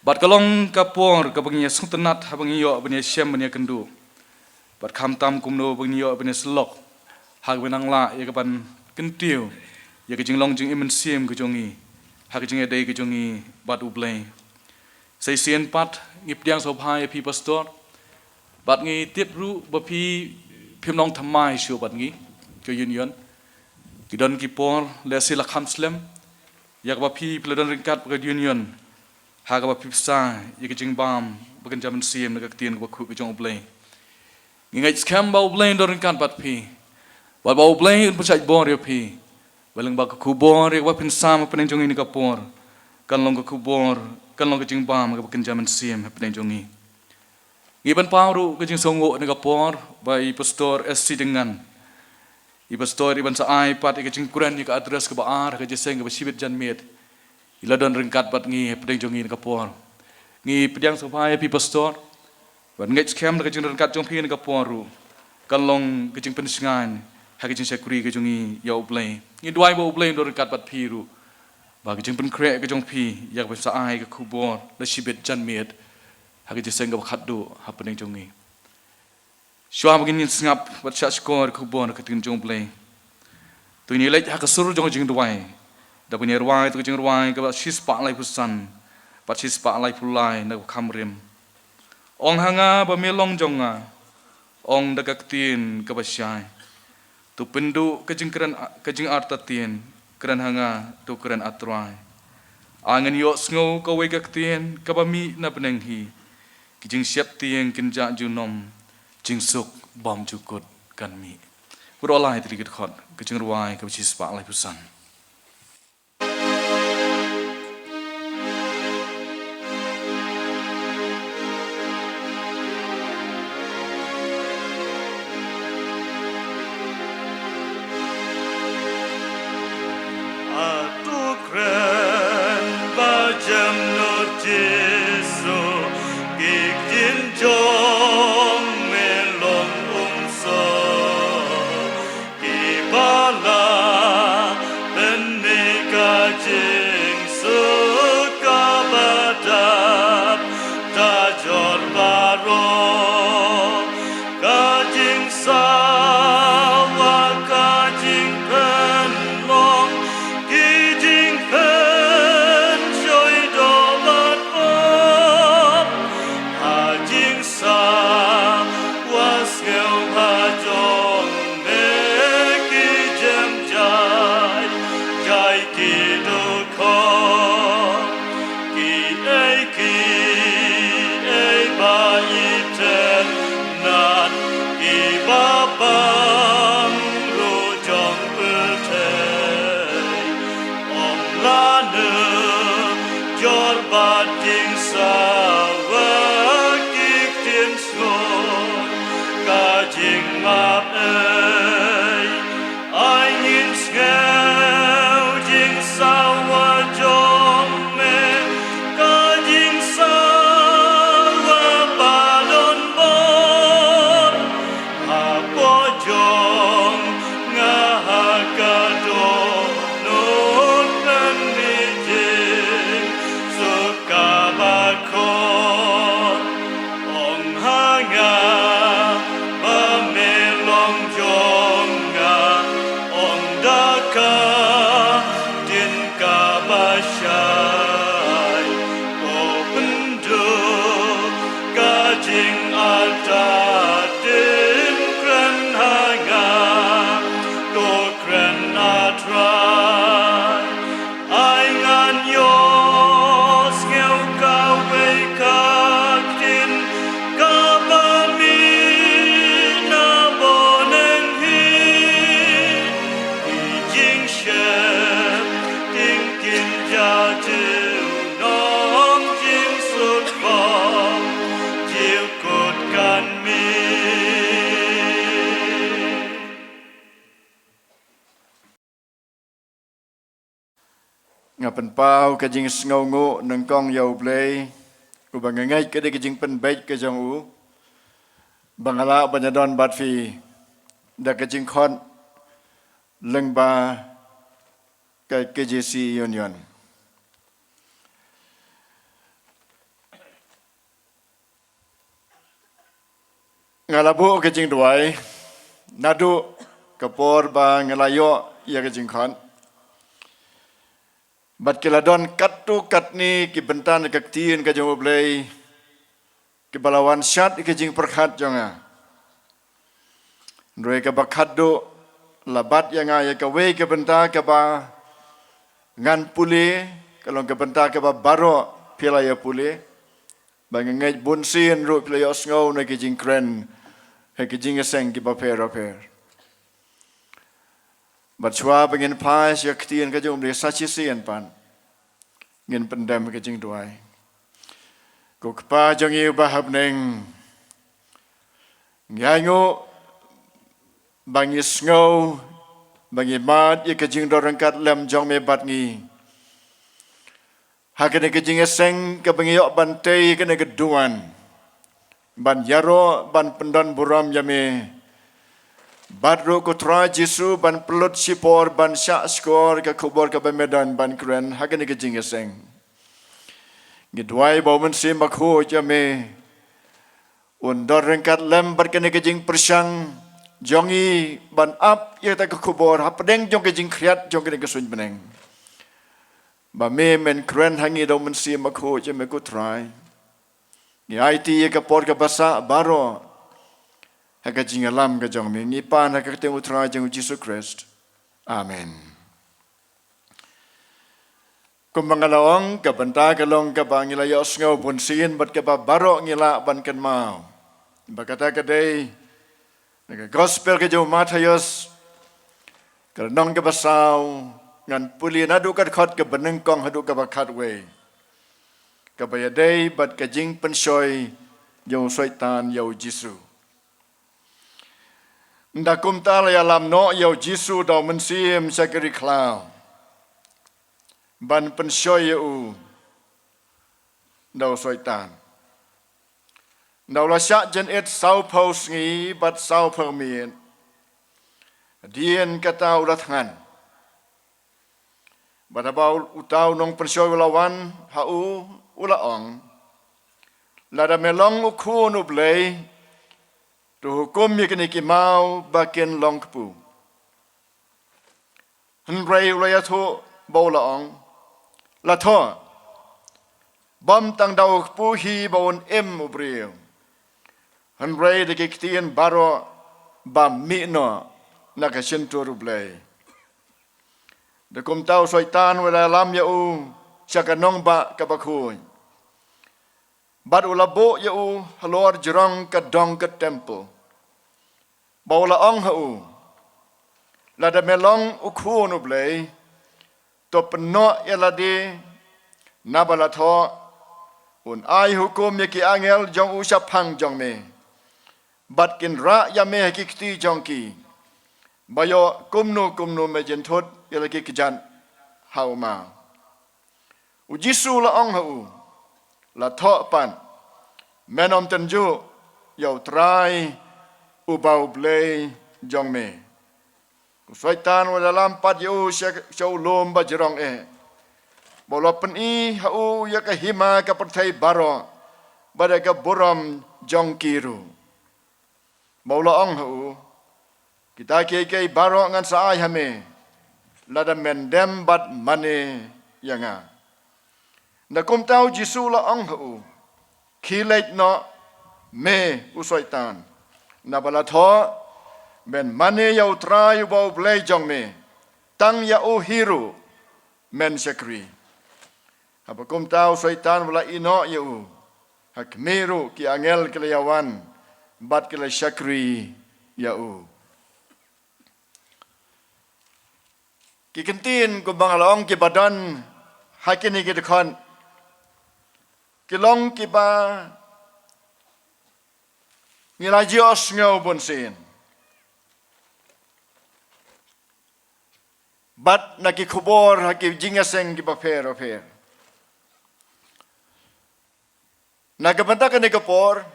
Bad ka long ka por kaba ngi ïa sngewtynnat haba ngi ïoh ban ïa shem ban ïa kynduh. Bad khamtam kumno ba ngi ïoh ban ïa syllok ha kaba nang lah ïa ka ban kyntiew ïa ka jinglong jingim mynsiem ka jong ngi ha ka jingïadei ka jong ngi bad U Blei. Sa shisien pat ngi pdiang sngewbha ïa phi pastor. Bad ngi tip ruh ba phi phim long thymmai shuh bad ngi ka union. Ki don ki por lehse la kham slem ïa kaba phi phi la don ryngkat bad ka union ha kaba phi pynsa ïa ka jingbam ba kynja mynsiem na ka ktien kaba khuid ka jong U Blei. Ngi ngeit skhem ba U Blei un don ryngkat bad phi. Bad ba U Blei un pynshait bor ïa phi. Ba lyngba ka khubor ïa kaba phin sam hapdeng jong ngi ha kane ka por, kan long ka khubor, kan long ka jingbam kaba kynja mynsiem hapdeng jong ngi. Ngi pynpaw ruh ka jingsngewnguh ha kane ka por ba i Pastor S C Dyngan, i Pastor i ban sa ai pat ïa ka jingkren ïa ka address kaba ar ha ka jingïaseng kaba shibit janmiet. I la don ryngkat bad ngi hapdeng jong ngi ha kane ka por. Ngi pdiang sngewbha ïa phi pastor. Bad ngeit skhem da ka jingryngkat jong phi ha kane ka por ruh kan long ka jingpynshngaiñ ha ka jingshakri ka jong ngi ïa U Blei. Ngi duwai ba U Blei un don ryngkat bad phi ruh. Ba ka jingpynkhreh ka jong phi ïa kaba phin sa ai ka khubor la shibit janmiet ha ka jingïaseng kaba khatduh hapdeng jong ngi. Shuwa ba ngin ïa sngap bad shah shkor ïa ka khubor ka ktien jong U Blei, to ngin ïa leit ha ka sur jong ka jingduwai. Da ban ïa rwai to ka jingrwai kaba shispah laiphew san bad shispah laiphew lai na kaba kham rim. Ong ha nga ba me long jong nga, ong da ka ktien kaba shai. To pynduh ka jingkren, ka jingartatien, kren ha nga, to kren, A Trai. Ai ngan ïohsngew kawei ka ktien kaba mih na bneng hi. Ki jingsheptieng kin jah junom, jingsuk bymjukut kan mih. Ngi ruh lai tylli ki dkhot ka jingrwai kaba shispah laiphew san. A to kren ba jem nud Jisu, ki ktien jong me long umso. Kiba la pynmih ka jingsuk kaba dap da jor baroh, ka jingsawa, ka jingpynlong, ki jingpynshoi doh bad pop. Ha jingsawa sngewbha jong me ki jem jai jai ki dkhot, kiei kiei ba itynnad, kiba pang ruh jong pyrthei. Ym lah nujor bad jingsawa ki ktien sngewthuh, ka jingmap ei. Ai ngin sngew jingsawa jong me, ka jingsawa ba don bor. Hapoh jong nga ha ka dohnud pynmih jingsuk kaba khot. Ong ha nga ba me long jong nga, ong da ka ktien kaba shai. To pynduh ka jingartatien, kren ha nga, to kren, A Trai. Ai ngan ïohsngew kawei ka ktien kaba mih na bneng hi. Ki jingsheptieng kin jah junom, jingsuk bymjukut kan mih. Nga pynpaw ka jingsngewnguh nyngkong ïa U Blei, uba nga ngeit ka dei ka jingpynbeit ka jong u ba nga lah ban ïadon bad phi da ka jingkhot lyngba ka K J C Union. Nga la buh ka jingduwai naduh ka por ba nga la ïoh ïa ka jingkhot. Bad ki la don katto katne ki bynta na ka ktien ka jong U Blei, kiba la wan shad ïa ka jingpyrkhat jong nga. Hynrei kaba khatduh la bat ïa nga ïa kawei ka bynta kaba ngan pule, ka long ka bynta kaba baroh phi la ïa pule. Ba nga ngeit bunsien ruh phi la ïohsngew na ki jingkren ha ki jingïaseng kiba pher bapher. Bad shuwa ba ngin phai sha ka ktien ka jong U Blei sa shisien pat, ngin pyndem ka jingduwai. Ko Kpa jong ngi uba ha bneng, ngi ainguh ba ngi sngew, ba ngi mad ïa ka jingdon ryngkat lem jong me bad ngi ha kane ka jingïaseng kaba ngi ïoh ban tei ha kane ka duwan, ban ïaroh ban pyndon burom ïa me. Bad ruh ko Trai Jisu, ban pynlut shipor ban shahshkor ka khubor kaba me don ban kren ha kane ka jingïaseng. Ngi duwai ba U Mynsiem Bakhuid jong me un don ryngkat lem bad kane ka jingpyrshang jong ngi ban ap ïa kata ka khubor hapdeng jong ka jingkhriat jong kane ka suiñ bneng. Ba me men kren ha ngi da U Mynsiem Bakhuid jong me ko Trai. Ngi aiti ïa ka por kaba sah baroh ha ka jingïalam ka jong me, ngi pan ha ka kyrteng U Trai jong U Jisu Khrist. Amen. Kumba nga la ong, ka bynta ka long kaba ngi la ïohsngew bunsien bad kaba baroh ngi lah ban kynmaw. Ba kata ka dei na ka Gospel ka jong u Mathaios, ka lynnong kaba saw, ngan pule naduh ka dkhot kaba nyngkong haduh kaba khatwei, kaba ïadei bad ka jingpynshoi jong u Soitan ïa u Jisu. Ynda kumta la ïalam noh ïa u Jisu da u Mynsiem sha ka ri khlaw ban pynshoi ïa u da u Soitan. Ynda u la shah jynit sawphew sngi bad sawphew miet, hadien kata u la thngan. Bad haba uta u nongpynshoi u la wan ha u, u la ong, lada me long u Khun U Blei, to hukum ïa kine ki maw ba kin long kpu. Hynrei u la ïathuh bad u la ong, la thoh, bym tang da u kpu hi ba un im u briew, hynrei da ki ktien baroh ba mih noh na ka shyntur U Blei. Da kumta u Soitan u la ïalam ïa u sha ka nongbah kaba khuid, bad u la buh ïa u halor jrong ka dong ka templ, bad u la ong ha u, lada me long u Khun U Blei, to pynnoh ïa lade, naba la thoh, un ai hukum ïa ki angel jong u shaphang jong me, bad kin rah ïa me ha ki kti jong ki, ba ïoh kumno kumno me jynthut ïa la ki kjat ha u maw. U Jisu u la ong ha u, la thoh pat, men ym tynjuh ïa U Trai uba U Blei jong me. U Soitan u la ïalam pat ïa u sha, sha u lum ba jrong eh, bad u la pyni ha u ïa ka hima ka pyrthei baroh bad ïa ka burom jong ki ruh. Bad u la ong ha u, kita kiei kiei baroh ngan sa ai ha me, lada men dem bad mane ïa nga. Ynda kumta u Jisu u la ong ha u, khie leit noh me u Soitan, naba la thoh, men mane ïa U Trai uba U Blei jong me, tang ïa u hi ruh men shakri. Haba kumta u Soitan u la ïeh noh ïa u, ha khmih ruh ki angel ki la ïawan bad ki la shakri ïa u. Ki ktien kumba nga la ong kiba don ha kine ki dkhot, ki long kiba ngi la ju ïohsngew bunsien bad na ki khubor ha ki jingïaseng kiba pher bapher. Na ka bynta kane ka por,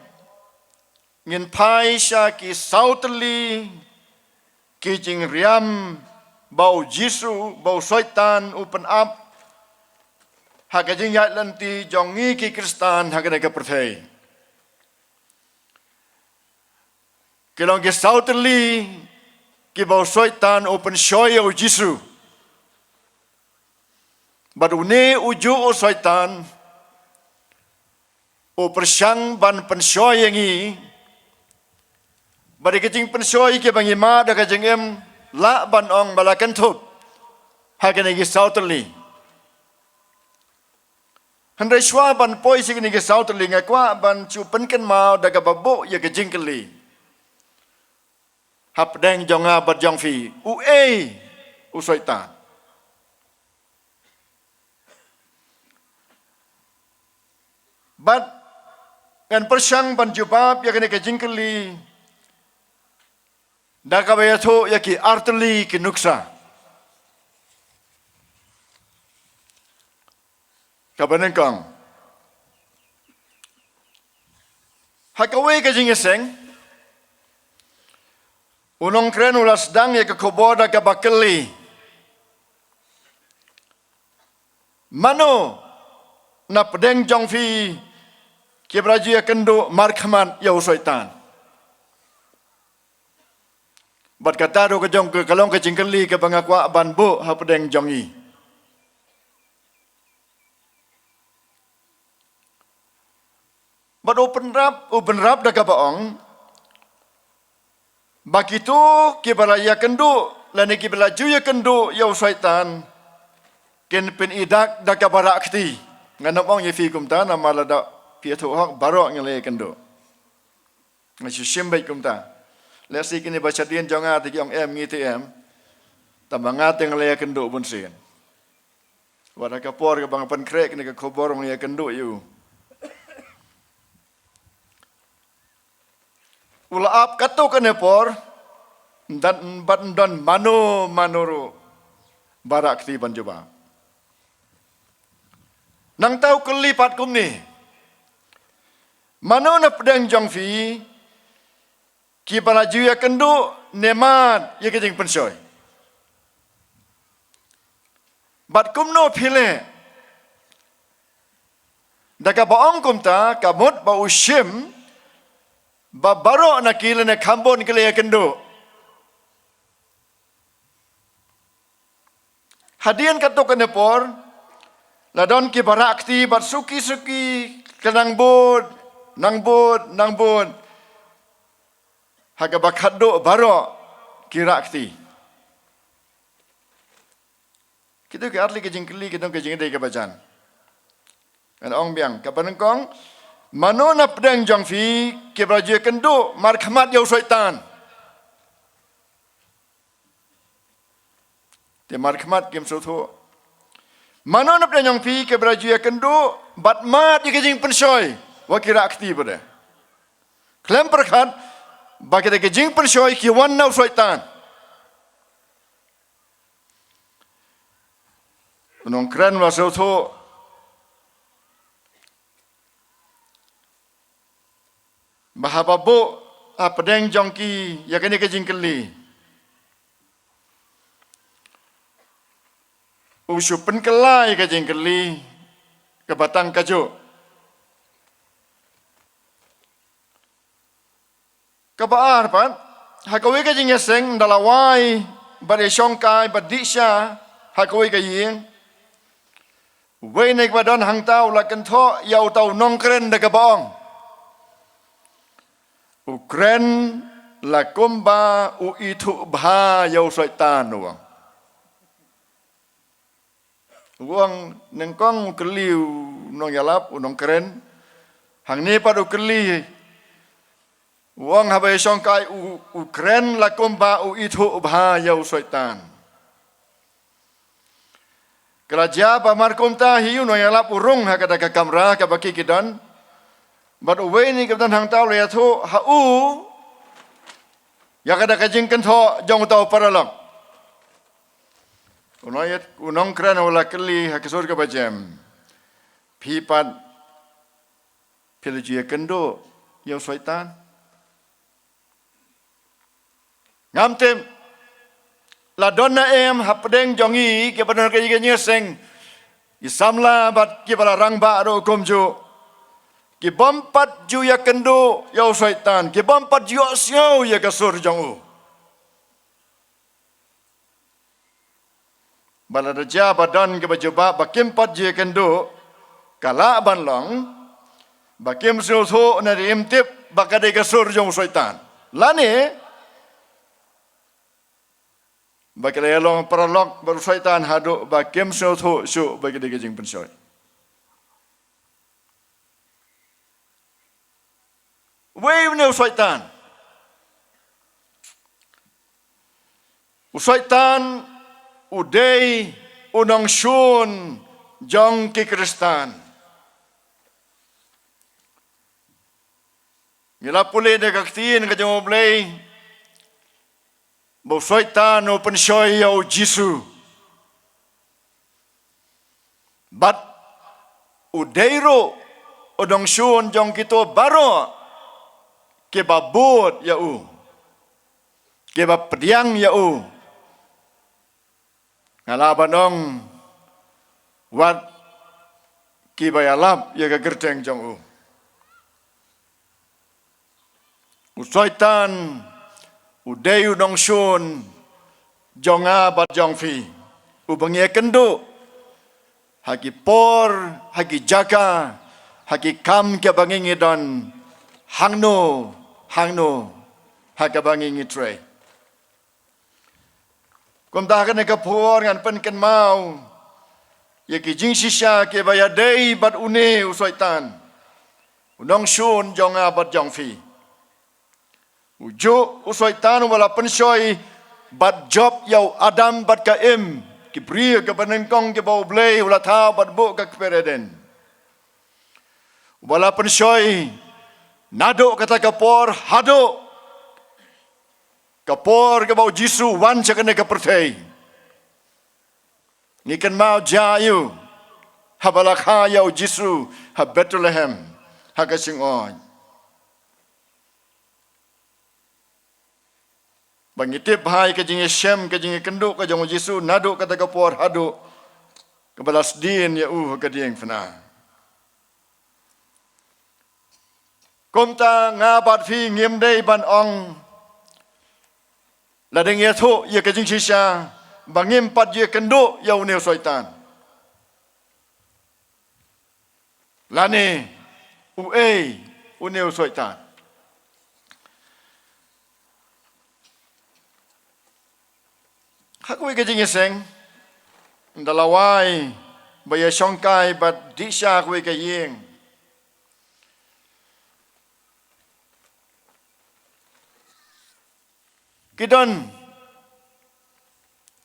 ngin phai sha ki saw tylli ki jingriam ba u Jisu, ba u Soitan u pynap ha ka jingïaid lynti jong ngi ki Khristan ha kane ka pyrthei. Ki long ki saw tylli kiba u Soitan u pynshoi ïa u Jisu. Bad une u juh u Soitan u pyrshang ban pynshoi ïa ngi. Bad ïa ka jingpynshoi kiba ngi mad da ka jingim, lah ban ong ba la kynthup ha kine ki saw tylli. Hynrei shuwa ban poi sha kine ki saw tylli, nga kwah ban shu pynkynmaw da kaba buh ïa ka jingkylli hapdeng jong nga bad jong phi, uei u Soitan? Bad ngan pyrshang ban jubab ïa kane ka jingkylli da kaba ïathuh ïa ki artylli ki nuksa. Kaba nyngkong, ha kawei ka jingïaseng, u nongkren u la sdang ïa ka khubor da kaba kylli: Mano na pdeng jong phi kiba la ju ïakynduh markhmat ïa u Soitan? Bad kata ruh ka jong ka, ka long ka jingkylli kaba nga kwah ban buh hapdeng jong ngi. Bad u pynrap, u pynrap da kaba ong ba kito kiba la ïakynduh lane kiba la ju ïakynduh ïa u Soitan kin pyni dak da kaba rah kti. Ngan ym ong ïa phi kumta namar lada phi ïathuh hok baroh ngi la ïakynduh. Nga shu shim beit kumta. Lehse kine ba shadien jong nga te ki ong em ngi te em. Tangba nga te nga la ïakynduh bunsien. Wat ha ka por kaba nga pynkhreh kane ka khubor nga ïakynduh ïa u. U la ap katto katne por, ym don, bad ym don mano mano ruh ba rah kti ban jubab. Nangta u kylli pat kumne: Mano na pdeng jong phi kiba la ju ïakynduh ne mad ïa ka jingpynshoi? Bad kumno phi leh? Da kaba ong kumta ka mut ba u shim ba baroh na ki lane kham bun ki la ïakynduh. Hadien katto katne por la don kiba rah kti bad suki suki ka nang bud, nang bud, nang bud, ha kaba khatduh baroh ki rah kti. Kito ki artylli ki jingkylli ki don ki jingïadei kaba jan. Ngan ong biang, kaba nyngkong, mano na pdeng jong phi kiba la ju ïakynduh markhmat ïa u Soitan? Te markhmat kim sngewthuh. Mano na pdeng jong phi kiba la ju ïakynduh bad mad ïa ka jingpynshoi, wat ki rah kti pat de? Khlem pyrkhat ba kita ki jingpynshoi ki wan na u Soitan. U nongkren u la sngewthuh ba haba buh hapdeng jong ki ïa kane ka jingkylli, u shu pynkylla ïa ka jingkylli kaba tang kajuh. Kaba ar pat, ha kawei ka jingïaseng ynda la wai bad ïashongkai bad dih sha ha kawei ka ïing, uwei na kiba don hangta u la kynthoh ïa uta u nongkren da kaba ong: U kren la kumba u ithuh bha ïa u Soitan, u ong. U ong nyngkong u kylli u nongïalap, u nongkren. Hangne pat u kylli, u ong haba ïashongkai, u, u kren la kumba u ithuh bha ïa u Soitan. Ka la jia ba mar kumta hi u nongïalap u rung ha kata ka kamra kaba ki ki don. Bad uwei na kiba don hangta u la ïathuh ha u ïa kata ka jingkynthoh jong uta u paralok. U nong-, u nongkren u la kylli ha ka sur kaba jem: Phi pat, phi la ju ïakynduh ïa u Soitan? Ngam tip la don ne em hapdeng jong ngi kiba don ha kane ka jingïaseng, ki samla bad kiba la rangbah ruh kumjuh, ki bym pat ju ïakynduh ïa u Soitan, ki bym pat ju ïohsngew ïa ka sur jong u. Ba lada jia ba don kiba jubab ba kim pat ju ïakynduh, ka lah ban long ba kim sngewthuh ne im tip ba ka dei ka sur jong u Soitan. Lane ba ki la ïalong paralok bad u Soitan haduh ba kim sngewthuh shuh ba ki dei ka jingpynshoi. Uwei une u Soitan. U Soitan u dei u nongshun jong ki Khristan. Ngi la pule da ka ktien ka jong U Blei ba u Soitan u pynshoi ïa u Jisu. Bad u dei ruh u nongshun jong kito baroh kiba bud ïa u, kiba pdiang ïa u. Nga lah ban ong wat kiba ïalap ïa ka kyrteng jong u. U Soitan u dei u nongshun jong nga bad jong phi, uba ngi ïakynduh ha ki por, ha ki jaka, ha ki kam kiba ngi ngi don, hangno hangno ha kaba ngi ngi trei. Kumta ha kane ka por ngan pynkynmaw ïa ki jingshisha kiba ïadei bad une u Soitan, u nongshun jong nga bad jong phi. Ujuh u Soitan uba la pynshoi bad jop ïa u Adam bad ka Im, ki briew kiba nyngkong kiba U Blei u la thaw bad buh ka kper Eden. Uba la pynshoi naduh kata ka por haduh ka por kaba u Jisu wan sha kane ka pyrthei. Ngi kynmaw jia aïu haba la kha ïa u Jisu ha Bethlehem, ha ka shingoid. Ba ngi tip bha ïa ka jingïashem, ka jingïakynduh ka jong u Jisu naduh kata ka por haduh kaba la sdien ïa u ha ka diengphna. Kumta nga bad phi ngim dei ban ong, lada ngi ïathuh ïa ka jingshisha, ba ngim pat ju ïakynduh ïa une u Soitan. Lane uei une u Soitan. Ha kawei ka jingïaseng, ynda la wai ba ïashongkai bad dih sha kawei ka ïing, ki don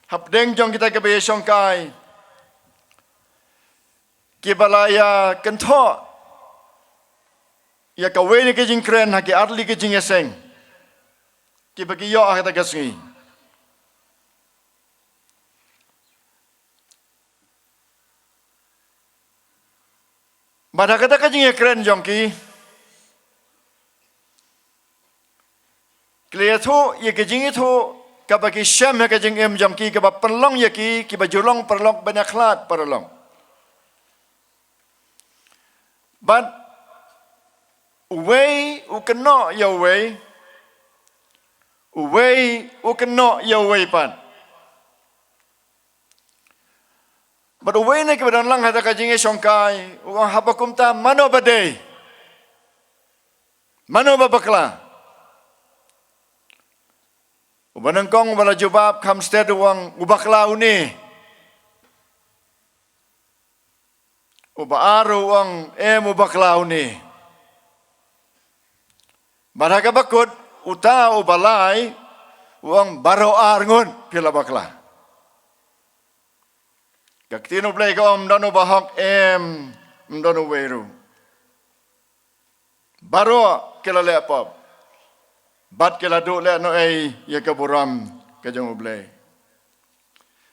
hapdeng jong kita kiba ïashongkai kiba la ïakynthoh ïa kawei na ki jingkren ha ki artylli ki jingïaseng kiba ki ïoh ha kata ka sngi. Bad ha kata ka jingïakren jong ki, ki la ïathuh ïa ka jingïathuh kaba ki shem ha ka jingim jong ki, kaba pynlong ïa ki kiba ju long paralok ban ïakhlad paralok. Bad uwei u kynnoh ïa uwei, uwei u kynnoh ïa uwei pat. Bad uwei na kiba don lang ha kata ka jingïashongkai u ong, haba kumta mano ba dei? Mano ba bakla? Uba nyngkong uba la jubab kham stet u ong, u bakla une. Uba ar u ong, em, u bakla une. Bad ha kaba kut uta uba lai u ong, baroh ar ngut phi la bakla. Ka ktien U Blei ka ong, ym don uba hok, em, ym don uwei ruh. Baroh ki la leh pop bad ki la duh lehnohei ïa ka burom ka jong U Blei.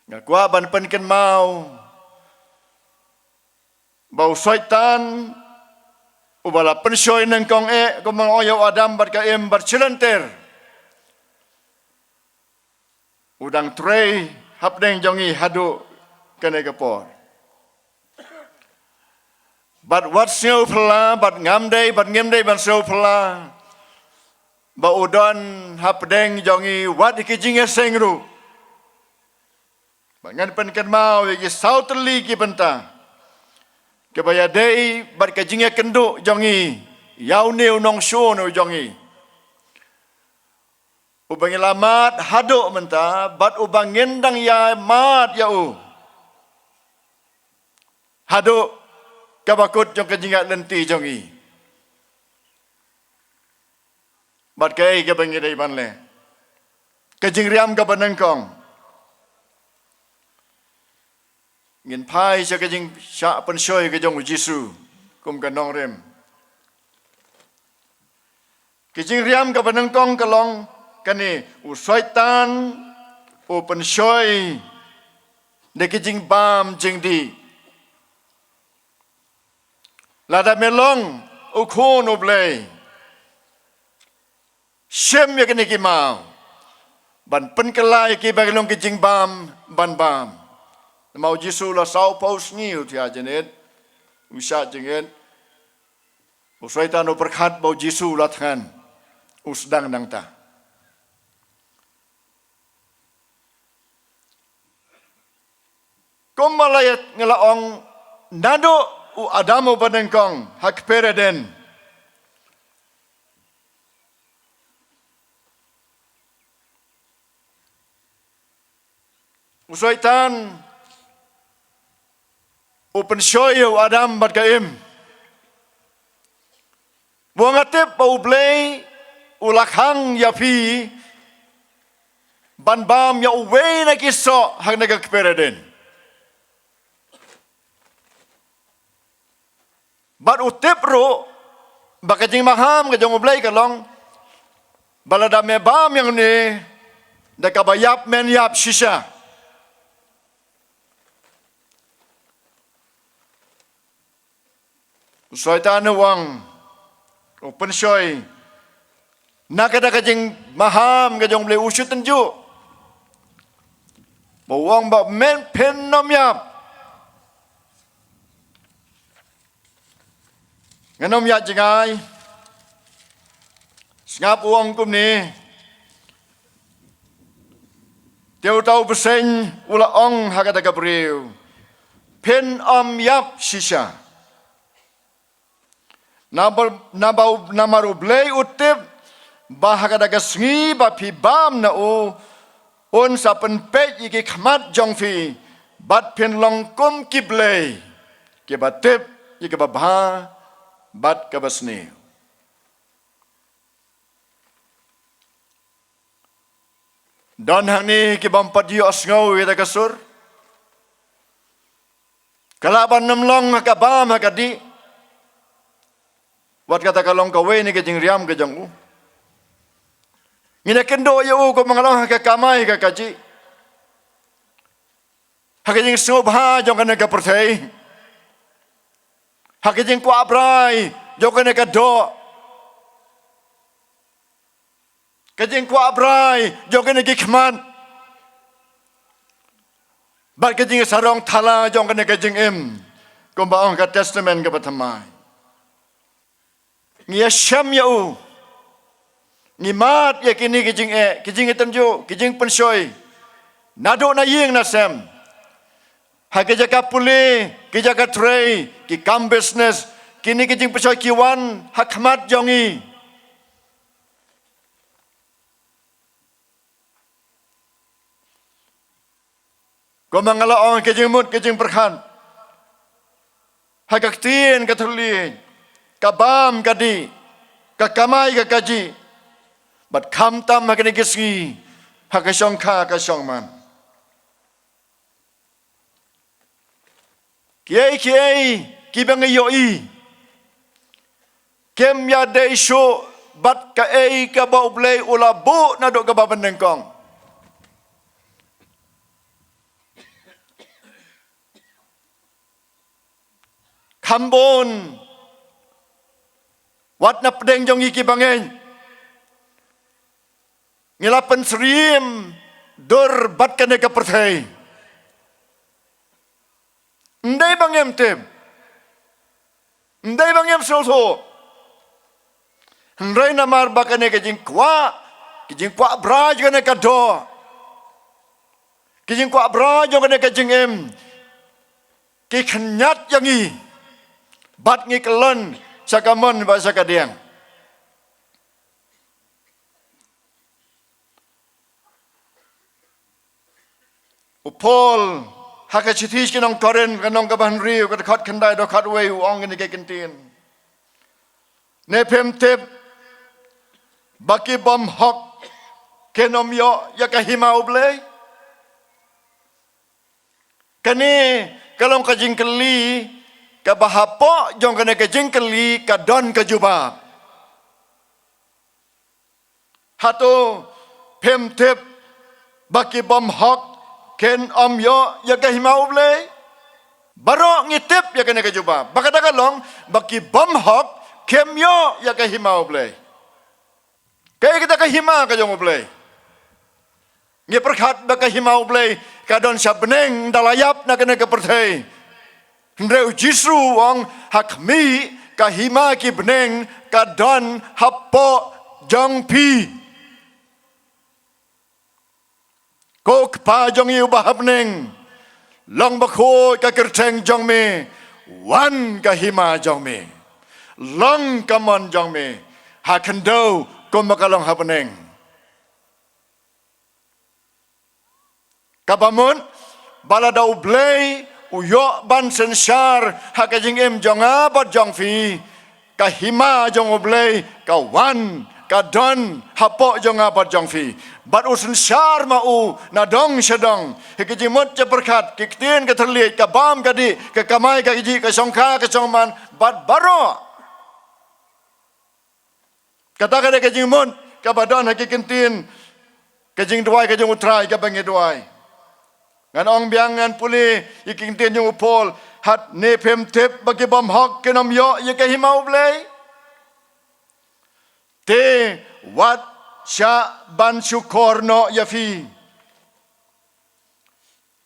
Nga kwah ban pynkynmaw ba u Soitan uba la pynshoi nyngkong eh, kumba nga ong, ïa u Adam bad ka Im bad shilynter, u dang trei hapdeng jong ngi haduh kane ka por. Bad wat sngewphylla, bad ngam dei, bad ngim dei ban sngewphylla ba u don hapdeng jong ngi wat ki jingïaseng ruh. Ngan pynkynmaw ïa ki saw tylli ki bynta kiba ïadei bad ka jingïakynduh jong ngi ïa une u nongshun u jong ngi, uba ngi la mad haduh mynta bad uba ngin dang ïa mad ïa u haduh kaba kut jong ka jingïaid lynti jong ngi. Bad kaei kaba ngi dei ban leh? Ka jingriam kaba nyngkong, ngin phai sha ka jingshah pynshoi ka jong u Jisu kum ka nongrim. Ka jingriam kaba nyngkong ka long kane: u Soitan u pynshoi da ka jingbam jingdih. Lada me long u khun u Blei, shim ïa kine ki maw ban pynkylla ïa ki ba ki long ki jingbam ban bam. Namar u Jisu la sawphew sngi u thiah jingit, u shah jingit. U Soitan u pyrkhat ba u Jisu u la thngan, u sdang nangta. Kumba la ïa nga la ong, naduh u Adam uba nyngkong ha kper Eden, u Soitan u pynshoi ïa u Adam bad ka Im. Ba nga tip ba u Blei u la khang ïa phi ban bam ïa uwei na ki soh hangne ha ka kper Eden. Bad u tip ruh ba ka jingmaham ka jong u Blei ka long ba lada me bam ïa une, da kaba ïap men ïap shisha. U Soitan u ong, u pynshoi na kata ka jingmaham ka jong u Blei, u shu tynjuh. Ba u ong ba men phin ym ïap. Ngan ym ïaid jngai. Sngap u ong kumne. Te uta u bseiñ u la ong ha kata ka briew, phin ym ïap shisha. Naba, naba, namar u Blei u tip ba ha kata ka sngi ba phi bam na u, un sa pynpeit ïa ki khmat jong phi, bad phin long kum ki blei, kiba tip ïa kaba bha bad kaba sniew. Don hangne ki bym pat ïohsngew ïa kata ka sur. Ka lah ban ym long ha ka bam ha ka dih. Wat kata ka long kawei na ka jingriam ka jong u. Ngin ïakynduh ïa u kumba nga la ong, ha ka kamai ka kajih, ha ka jingsngewbha jong kane ka pyrthei, ha ka jingkwah brai jong kane ka doh, ka jingkwah brai jong kane ki khmat, bad ka jingsarong thala jong kane ka jingim, kumba ong ka Testament kaba thymmai. Ngi ïashem ïa u. Ngi mad ïa kine ki jingeh, ki jingtynjuh, ki jingpynshoi, naduh na ïing na sem, ha ki jaka pule, ki jaka trei, ki kam business. Kine ki jingpynshoi ki wan ha khmat jong ngi. Kumba nga la ong, ka jingmut ka jingpyrkhat ha ka ktien ka thylliej, ka bam ka dih, ka kamai ka kajih, bad khamtam ha kine ki sngi, ha ka shongkha ka shongman. Kiei kiei kiba ngi ïohi, kim ïadei shuh bad kaei kaba U Blei u la buh naduh kaba banyngkong. Kham bun wat na pdeng jong ngi ki bangeit, ngi la pynsyriem dur bad kane ka pyrthei. Ym dei ba ngim tip, ym dei ba ngim sngewthuh. Hynrei namar ba kane ka jingkwah, ka jingkwah brai kane ka doh, Ki jingkwah bra jong kane ka jingim ki khynñiat ïa ngi bad ngi kyllon sha ka mon bad sha ka diang. U Paul ha ka shithi sha ki nong Korinth, ka lynnong kaba hynriew, ka dkhot khyndai, dkhot wei, u ong kine ki kyntien: Ne phim tip ba ki bymhok kin ym ïoh ïa ka hima U Blei? Kane ka long ka jingkylli kaba hapoh jong kane ka jingkylli ka don ka jubab. Hato phim tip ba ki bymhok kin ym ïoh ïa ka hima U Blei? Baroh ngi tip ïa kane ka jubab. Ba kata ka long ba ki bymhok kim ïoh ïa ka hima U Blei. Kaei kata ka hima ka jong U Blei? Ngi pyrkhat ba ka hima U Blei ka don sha bneng, ynda la ïap na kane ka pyrthei. Hynrei U Jisu u ong, ha khmih, ka hima ki bneng ka don hapoh jong phi. Ko Kpa jong ngi uba ha bneng, long bakhuid ka kyrteng jong me, wan ka hima jong me, long ka mon jong me ha khyndew kumba ka long ha bneng. Kaba mut, ba lada U Blei u ïoh ban synshar ha ka jingim jong nga bad jong phi, ka hima jong U Blei ka wan ka don hapoh jong nga bad jong phi. Bad u synshar ma u na dong sha dong. Ha ka jingmut jingpyrkhat, ki ktien ka thylliej, ka bam ka dih, ka kamai ka kajih, ka shongkha ka shongman, bad baroh. Kata ka dei ka jingmut kaba don ha ki kyntien ka jingduwai ka jong U Trai kaba ngi duwai. Ngan ong biang, ngan pule ïa ki kyntien jong u Paul: Hato ne phim tip ba ki bymhok kin ym ïoh ïa ka hima U Blei? Te wat shah ban shukor noh ïa phi.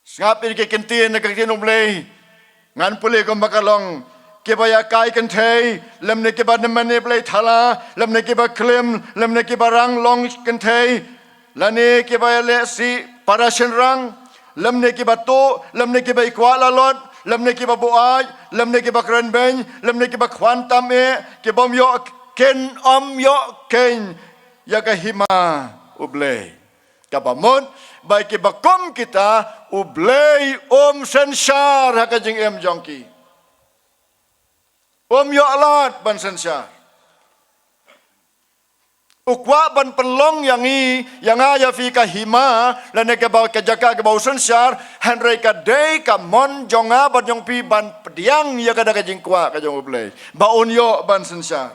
Sngap ïa ki kyntien na ka ktien U Blei. Ngan pule kumba ka long: Kiba ïakai kynthei, lymne kiba nang mane blei thala, lymne kiba klim, lymne kiba rang long kynthei, lane kiba ïaleh sih para shynrang, lymne kiba tuh, lymne kiba ïakwah lalot, lymne kiba buaid, lymne kiba kren beiñ, lymne kiba khwan tam eh, ki bym ïoh, kin ym ïoh keiñ ïa ka hima U Blei. Kaba mut, ba ïa kiba kum kita U Blei um synshar ha ka jingim jong ki. Um ïoh lad ban synshar. U kwah ban pynlong ïa ngi, ïa nga ïa phi ka hima, lane kaba, ka jaka kaba u synshar, hynrei ka dei ka mon jong nga bad jong phi ban pdiang ïa kata ka jingkwah ka jong U Blei ba un ïoh ban synshar.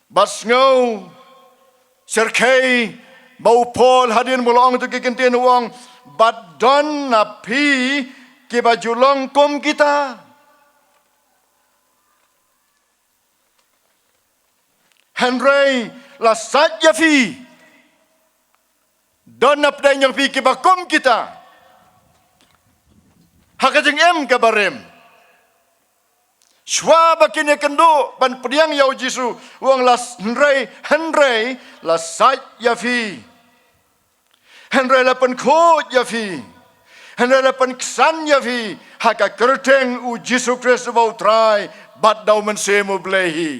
Bad sngew syrkhei ba u Paul hadien ba u la ong ïa ki kyntien u ong: Bad don na phi kiba ju long kum kita. Hynrei la sait ïa phi. Don na pdeng jong phi kiba kum kita ha ka jingim kaba rim. Shuwa ba kin ïakynduh ban pdiang ïa u Jisu, u ong la s-, hynrei, hynrei la sait ïa phi. Hynrei la pynkhuid ïa phi. Hynrei la pynksan ïa phi ha ka kyrteng u Jisu Khrist uba u Trai bad da u Mynsiem U Blei hi.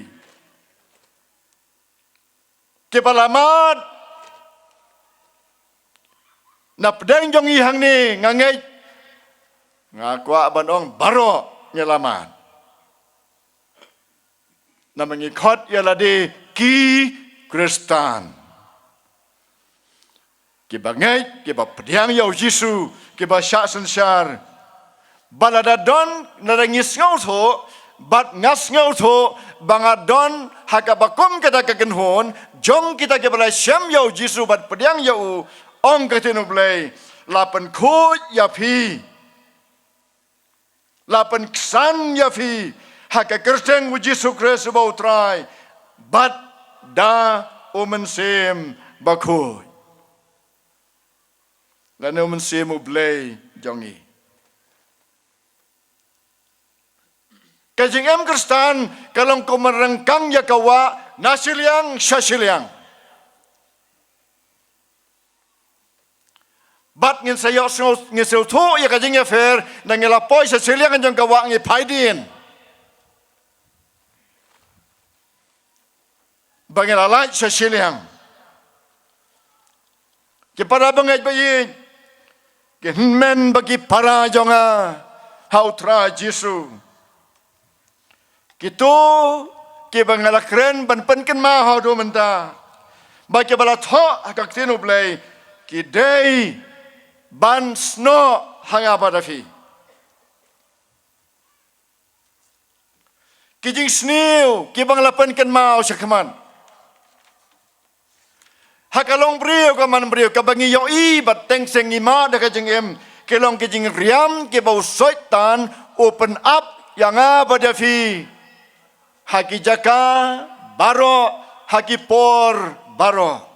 Kiba la mad na pdeng jong ngi hangne, nga ngeit, nga kwah ban ong baroh ngi la mad. Namar ngi khot ïa lade ki Khristan. Kiba ngeit, kiba pdiang ïa u Jisu, kiba shah synshar. Ba lada don, lada ngi sngewthuh, bad nga sngewthuh ba nga don ha kaba kum kata ka kynhun jong kita kiba la shem ïa u Jisu bad pdiang ïa u, ong ka ktien U Blei, la pynkhuid ïa phi. La pynksan ïa phi ha ka kyrteng u Jisu Khrist uba u Trai bad da u Mynsiem Bakhuid. Lane u Mynsiem U Blei jong ngi. Ka jingim Khristan ka long kum ban ryngkang ïa ka wah na shiliang sha shiliang. Pat ngin sa ïohsngew, ngin sngewthuh ïa ka jingïapher, nangta ngi la poi sha shiliang jong ka wah, ngi phai dien. Ba ngi la lait sha shiliang. Ki para bangeit ba ïeit, ki hynmen bad ki para jong nga ha U Trai Jisu. Kito kiba nga la kren ban pynkynmaw haduh mynta, bad kiba la thoh ha ka ktien U Blei, ki dei ban snoh ha nga bad ha phi. Ki jingsniew kiba nga la pynkynmaw shakhmat ha ka longbriew ka manbriew, kaba ngi ïohi bad teng seng ngi mad ha ka jingim, ki long ki jingriam kiba u Soitan u pynap ïa nga bad ïa phi ha ki jaka baroh, ha ki por baroh.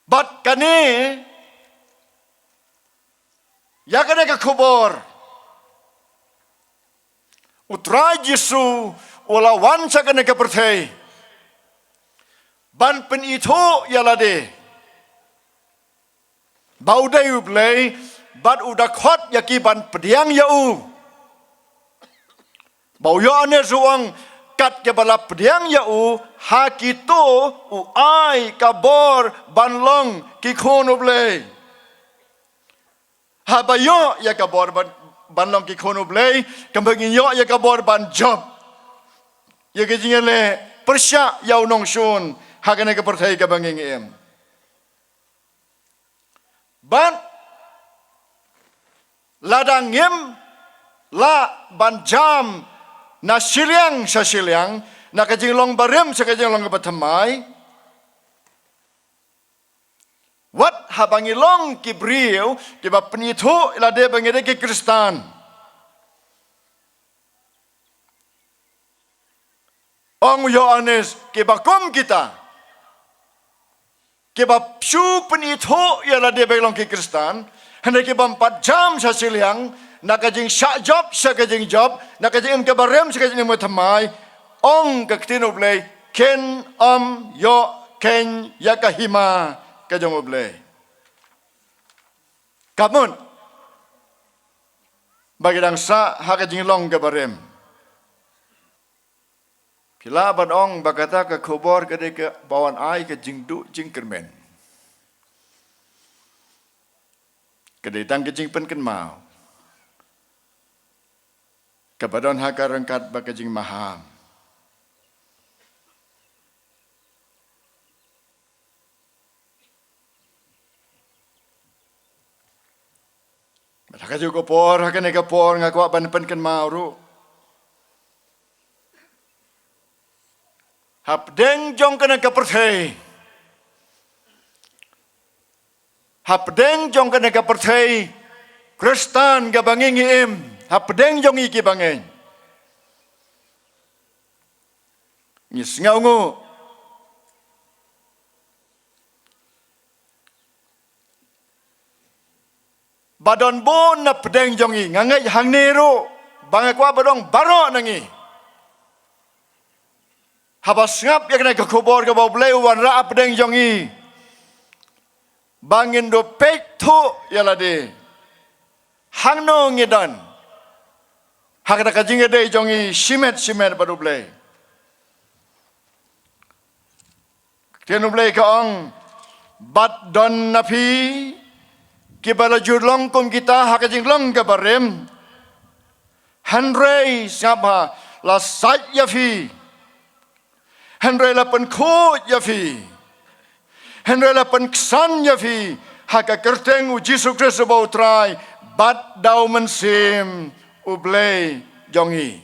Bad kane, ïa kane ka khubor, U Trai Jisu u la wan sha kane ka pyrthei ban pynithuh ïa lade ba u dei U Blei, bad u da khot ïa ki ban pdiang ïa u. Ba u Ïoannis u ong, kat kiba la pdiang ïa u, ha kito u ai ka bor ban long ki khun U Blei. Haba ïoh ïa ka bor ban, ban long ki khun U Blei, kumba ngin ïoh ïa ka bor ban jop ïa ka jingïaleh pyrshah ïa u nongshun ha kane ka pyrthei kaba ngi im. Bad lada ngim lah ban jam na shiliang sha shiliang, na ka jinglong barim sha ka jinglong bathymmai, wat haba ngi long ki briew kiba pynithuh ïa lade ba ngi dei ki Khristan, ong u Ïoannis, kiba kum kita, kiba shu pynithuh ïa lade ba long ki Khristan, hynrei ki bym pat jam sha shiliang, na ka jingshah jop sha ka jingjop, na ka jingim kaba rim sha ka jingim bathymmai, ong ka ktien U Blei, kin ym ïoh khein ïa ka hima ka jong U Blei. Ka mut ba ki dang sah ha ka jinglong kaba rim. Phi lah ban ong ba kata ka khubor ka dei kaba wan ai ka jingduh jingkyrmen. Ka dei tang ka jingpynkynmaw kaba don ha ka ryngkat bad ka jingmaham. Bad ha kajuh ka por, ha kane ka por, nga kwah ban pynkynmaw ruh, hapdeng jong kane ka pyrthei, hapdeng jong kane ka pyrthei Khristan kaba ngi ngi im, hapdeng jong ngi kiba ngeit, ngi sngewnguh ba don bun na pdeng jong ngi, nga ngeit hangne ruh, ba nga kwah ba don baroh na ngi, haba sngap ïa kane ka khubor kaba U Blei u wanrah hapdeng jong ngi, ba ngin duh peit thuh ïa lade hangno ngi don ha kata ka jingïadei jong ngi shimet shimet bad U Blei. Ktien U Blei ka ong, bad don na phi kiba la ju long kum kita ha ka jinglong kaba rim, hynrei sngap bha, la sait ïa phi, hynrei la pynkhuid ïa phi, hynrei la pynksan ïa phi ha ka kyrteng U Jisu Khrist uba U Trai bad da U Mynsiem U Blei jong ngi.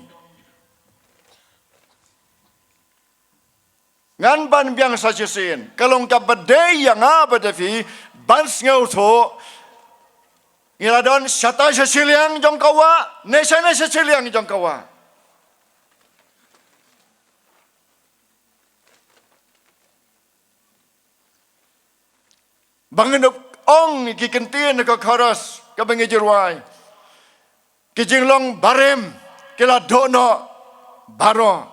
Ngan ban biang sa shisien, ka long kaba dei ïa nga bad ïa phi ban sngewthuh, ngi la don shata sha shiliang jong ka wah ne shane sha shiliang jong ka wah. Ba ngin ong ki kyntien ka chorus kaba ngi ju rwai. Ki jinglong barim ki la duh noh baroh.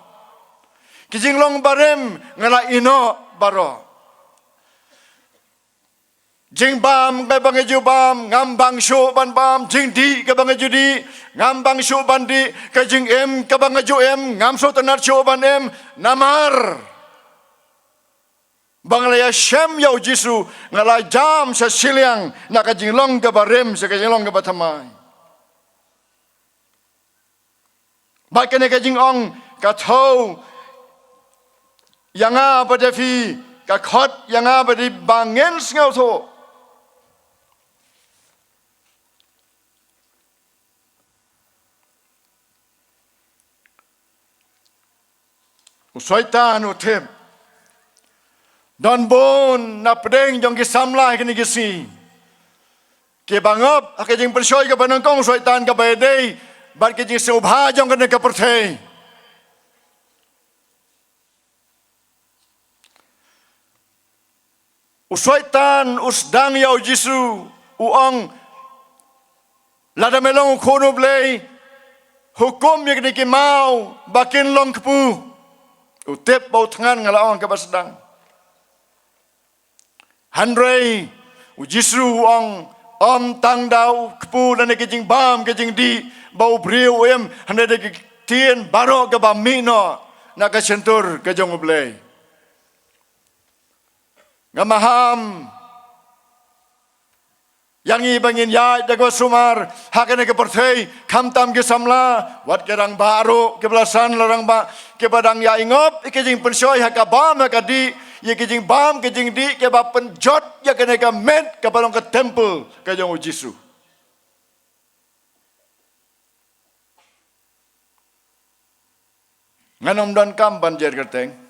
Ki jinglong barim nga la ïeh noh baroh. Jingbam kaba nga ju bam, ngam bang shuh ban bam. Jingdih kaba nga ju dih, ngam bang shuh ban dih. Ka jingim kaba nga ju im, ngam sngewtynnat shuh ban im. Namar ba nga la ïashem ïa u Jisu, nga la jam sha shiliang na ka jinglong kaba rim sha ka jinglong kaba thymmai. Bad kane ka jingong ka thew ïa nga bad ïa phi, ka khot ïa nga bad ïa phi ba ngin sngewthuh. U Soitan u tip. Don bun na pdeng jong ki samla ha kine ki sngi kiba ngop ha ka jingpynshoi kaba nyngkong u Soitan kaba ïadei bad ka jingsngewbha jong kane ka pyrthei. U Soitan u sdang ïa u Jisu, u ong, lada me long u Khun u Blei, hukum ïa kine ki maw ba kin long kpu. U tip ba u thngan, nga la ong, kaba sdang. Hynrei u Jisu u ong, ym tang da u kpu lane ka jingbam ka jingdih ba u briew u im, hynrei da ki ktien baroh kaba mih noh na ka shyntur ka jong U Blei. Nga maham ïa ngi ba ngin ïaid da kaba sumar ha kane ka pyrthei, khamtam ki samla, wat ki rangbah ruh, kiba la san la rangbah, kiba dang ïa ingop ïa ki jingpynshoi ha ka bam ha ka dih, ïa ki jingbam ki jingdih kiba pynjot ïa kane ka met kaba long ka temple ka jong u Jisu. Ngan ym donkam ban jer kyrteng.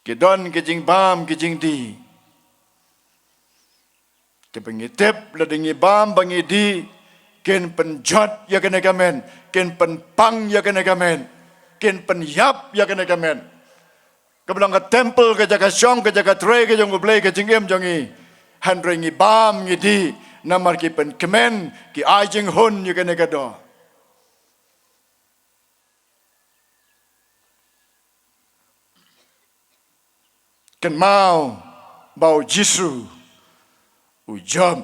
Ki don ki jingbam ki jingdih kiba ngi tip lada ngi bam ba ngi dih, kin pynjot ïa kane ka met, kin pynpang ïa kane ka met, kin pynïap ïa kane ka met. Kaba long ka temple, ka jaka shong, ka jaka trei ka jong U Blei, ka jingim jong ngi. Hynrei ngi bam ngi dih namar ki pynkmen, ki ai jinghun ïa kane ka doh. Kynmaw ba u Jisu u jop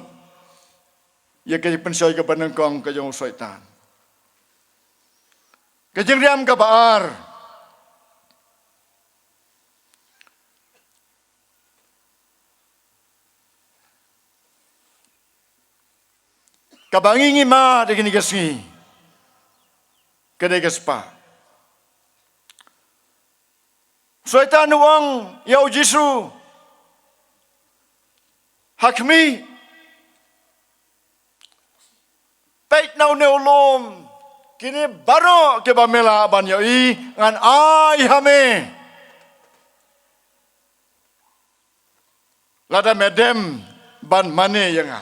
ïa ka jingpynshoi kaba nyngkong ka jong u Soitan. Ka jingriam kaba ar kaba ngi ngi mad ha kine ki sngi, ka dei ka spah. Soitan u ong ïa u Jisu, ha khmih, peit na une u lum, kine baroh kiba me lah ban ïohi ngan ai ha me, lada me dem ban mane ïa nga.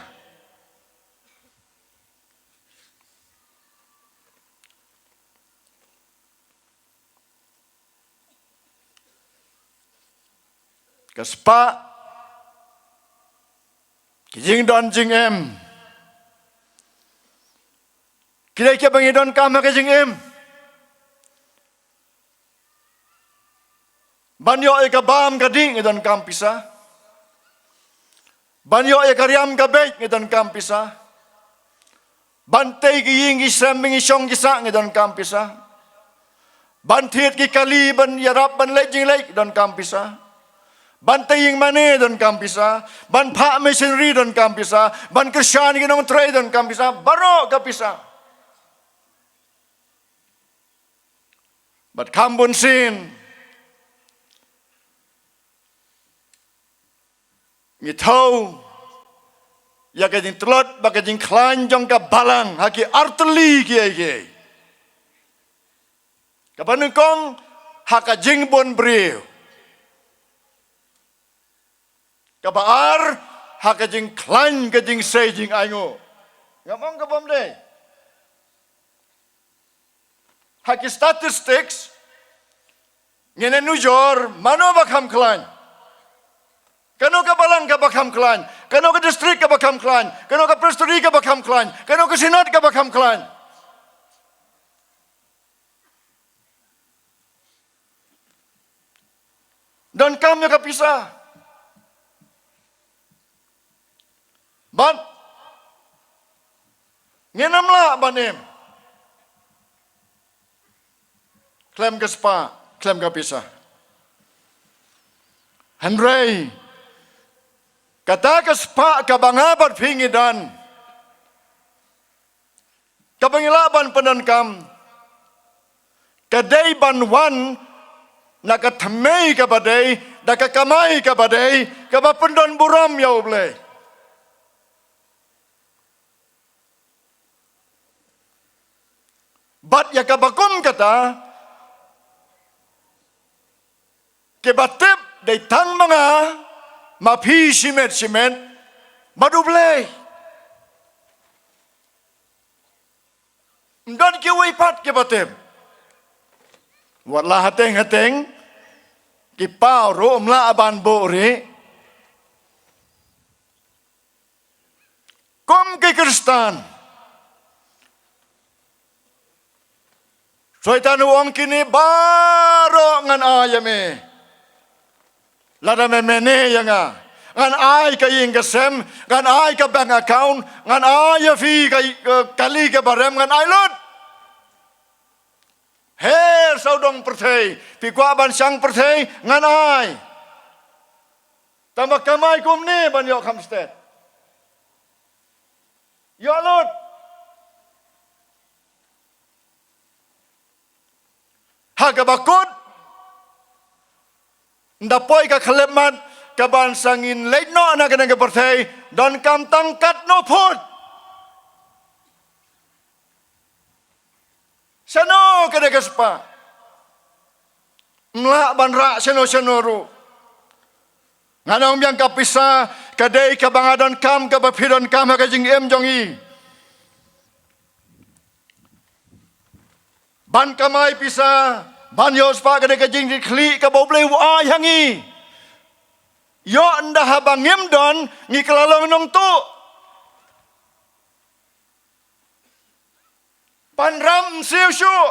Ka spah, ki jingdon jingem, ki dei kiba ngi donkam ha ka jingim. Ban ïoh ïa ka bam ka dih ngi donkam pisa. Ban ïoh ïa ka riam ka beit ngi donkam pisa. Ban tei ki ïing ki sem, ngi shong ki sah, ngi donkam pisa. Ban thied ki kali, ban ïarap, ban leit jingleit, donkam pisa. Ban tei ïing mane, donkam pisa. Ban phah missionary, donkam pisa. Ban kyrshan ki nongtrei, donkam pisa. Baroh ka pisa. Bad kham bun sien ngi thew ïa ka jingtlot bad ka jingkhlaiñ jong ka balang ha ki artylli kiei kiei. Kaba nyngkong, ha ka jingbun briew. Kaba ar, ha ka jingkhlaiñ ka jingsei jingainguh. Ngam ong ka bym dei. Ha ki statistics ngin ïa nujor mano ba kham khlaiñ. Kano ka balang kaba kham khlaiñ, kano ka district kaba kham khlaiñ, kano ka presbytery kaba kham khlaiñ, kano ka synod kaba kham khlaiñ. Donkam ïa ka pisa. Bad ngin ym lah ban im khlem ka spah, khlem ka pisa. Hynrei kata ka spah kaba nga bad phi ngi don, kaba ngi lah ban pyndonkam, ka dei ban wan na ka thymmei kaba dei, da ka kamai kaba dei, kaba pyndon burom ïa U Blei. Bad ïa kaba kum kata, kiba tip dei tang ma nga, ma phi shimet shimet, bad U Blei. Ym don kiwei pat kiba tip. Wat la hateng hateng, ki paw ruh ym lah ban buhrieh. Kum ki Khristan, Soitan u ong, kine baroh ngan ai ïa me, lada me mane ïa nga. Ngan ai ka ïing ka sem, ngan ai ka bank account, ngan ai ïa phi ka, ka kali kaba rem, ngan ai lut. Her sawdong pyrthei, phi kwah ban shang pyrthei, ngan ai. Tang ba kamai kumne ban ïoh kham stet. Ïoh lut. Ha kaba kut, ynda poi ka khyllipmat, kaban sa ngin leit noh na kane ka pyrthei, donkam tang katno phut. Shano kane ka spah? Ym lah ban rah shano shano ruh. Ngan ong biang, ka pisa ka dei kaba nga donkam, kaba phi donkam ha ka jingim jong ngi. Ban kamai pisa, ban ïoh spah, ka dei ka jingkitkhlieh kaba U Blei u ai ha ngi. Ïoh ynda haba ngim don, ngi kylla long nongtuh. Pynrem, ym siew shuh.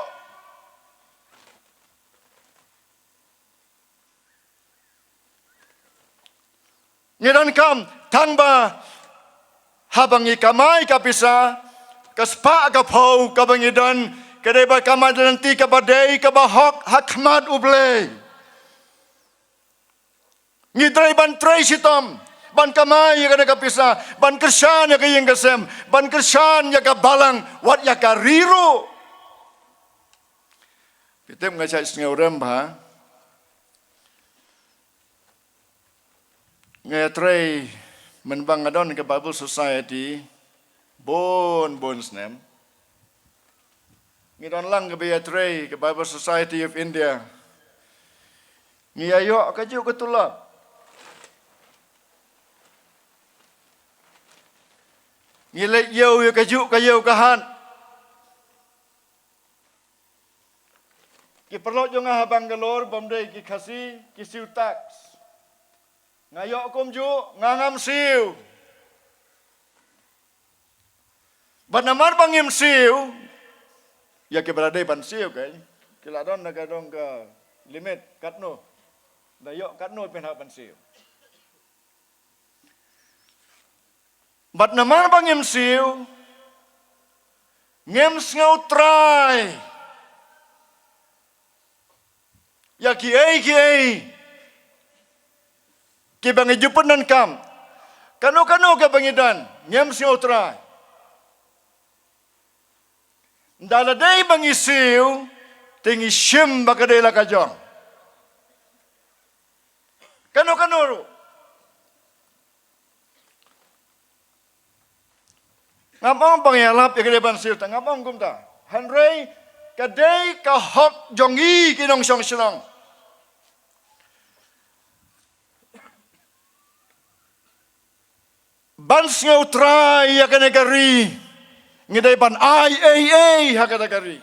Ngi donkam, tang ba haba ngi kamai ka pisa, ka spah ka phew kaba ngi don, ka dei ban kamai da lynti kaba dei, kaba hok ha khmat U Blei. Ngi trei ban trei shitom, ban kamai ïa kane ka pisa, ban kyrshan ïa ka ïing ka sem, ban kyrshan ïa ka balang, wat ïa ka ri ruh. Phi tip, nga shait sngewrem bha. Nga ïatrei mynba nga don ka Bible Society bun bun snem. Ngi don lang kaba ïatrei ka Bible Society of India. Ngi ïa ïoh kajuh ka tulop. Ngi leit ïew ïa kajuh ka ïew ka hat. Ki paralok jong nga ha Bangalore, bym dei ki Khasi, ki siew tax. Nga ïoh kumjuh, nga ngam siew. Bad namar ba ngim siew, ïa kiba la dei ban siew, ka, ki la don na ka dong ka limit, katno. Da ïoh katno pynhap ban siew. Bad namar ba ngim siew, ngim sngew trai ïa kiei kiei kiba ngi ju pyndonkam. Kano kano kaba ngi don, ngim sngew trai. Ynda la dei ba ngi siew, te ngi shim ba ka dei la ka jong. Kano kano ruh. Ngam ong ba ngi ïalap ïa ka dei ban siew, tang ngam ong kumta. Hynrei ka dei ka hok jong ngi ki nongshong shnong ban sngew trai ïa kane ka ri. Ngi dei ban ai ei ei ha kata ka ri.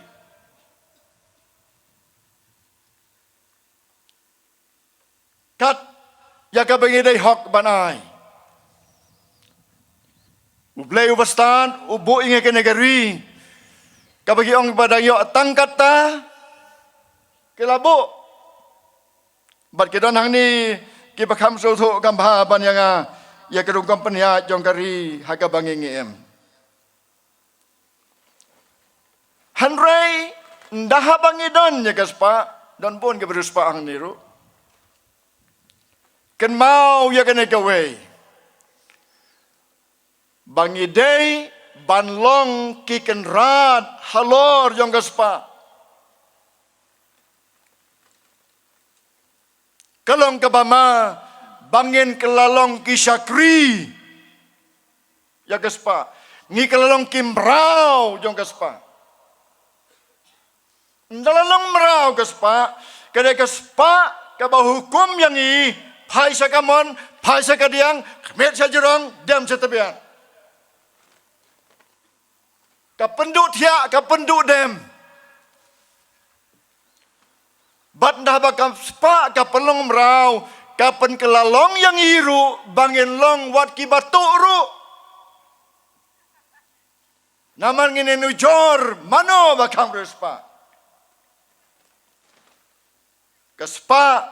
Kat ïa kaba ngi dei hok ban ai. U Blei u bastad u buh ïa ngi kane ka ri. Kaba ki ong ba dang ïoh tang kata, ki la buh. Bad ki don hangne kiba kham sngewthuh kham bha ban ïa nga ïa ka rukom pynïaid jong ka ri ha kaba ngi ngi im. Hynrei ynda haba ngi don ïa ka spah, don bun kiba riewspah hangne ruh. Kynmaw ïa kane kawei, ba ngi dei ban long ki kynrad halor jong ka spah. Ka long kaba ma ba ngin kylla long ki shakri ïa ka spah. Ngi kylla long ki mraw jong ka spah. Ynda la long mraw ka spah, ka dei ka spah kaba hukum ïa ngi, phai sha kamon, phai sha kadiang, khmih sha jrong, dem sha tbian. Ka pynduh thiah, ka pynduh dem. Bad ynda ba ka spah ka pynlong mraw, ka pynkylla long ïa ngi ruh ba ngin long wat kiba tuh ruh. Namar ngin ïanujor mano ba kham riewspah. Ka spah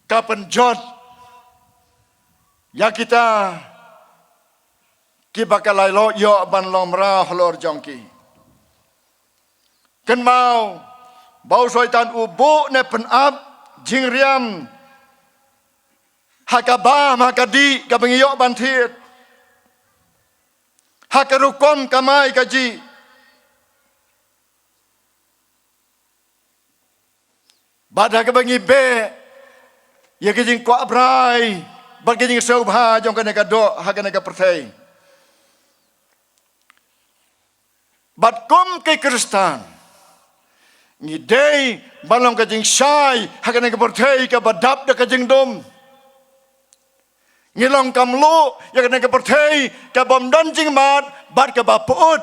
ka pynjot ïa kita kiba ka la ïoh ban long mraw halor jong ki. Kynmaw ba u Soitan u buh ne pynap jingriam ha ka bam ha ka dih kaba ngi ïoh ban thied, ha ka rukom kamai kajih. Bad ha kaba ngi beh ïa ka jingkwah brai bad ka jingsngewbha jong kane ka doh ha kane ka pyrthei. Bad kum ki Khristan, ngi dei ban long ka jingshai ha kane ka pyrthei kaba dap da ka jingdum. Ngi long ka mluh ïa kane ka pyrthei kabym don jingmad bad kaba pyut.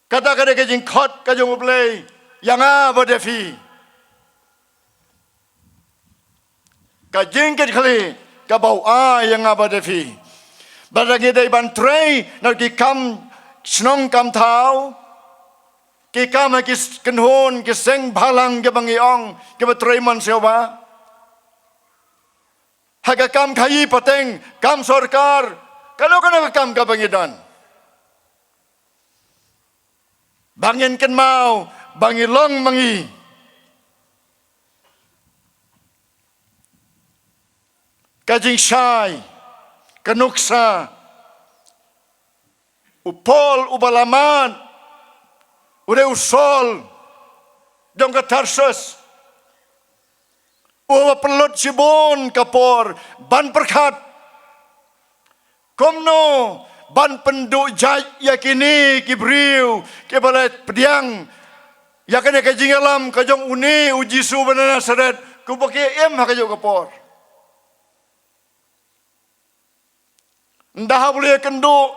Kata ka dei ka jingkhot ka jong U Blei ïa nga bad ïa phi. Ka jingkitkhlieh kaba u ai ïa nga bad ïa phi. Bad ngi dei ban trei na ki kam shnong kam thaw, ki kam ha ki kynhun ki seng bhalang kiba ngi ong kiba trei mynsiem, ha ka kam khaïi pateng, kam sorkar, kano kano ka kam kaba ngi don. Ba ngin kynmaw ba ngi long ma ngi ka jingshai, ka nuksa. U Paul uba la mad, u dei u Saul jong ka Tarsus, uba pynlut shibun ka por ban pyrkhat kumno ban pynduh jait ïa kine ki briew kiba la pdiang ïa kane ka jingïalam ka jong une u Jisu ba na Nasaret, kumba ki im ha kajuh ka por. Ynda haba u la ïakynduh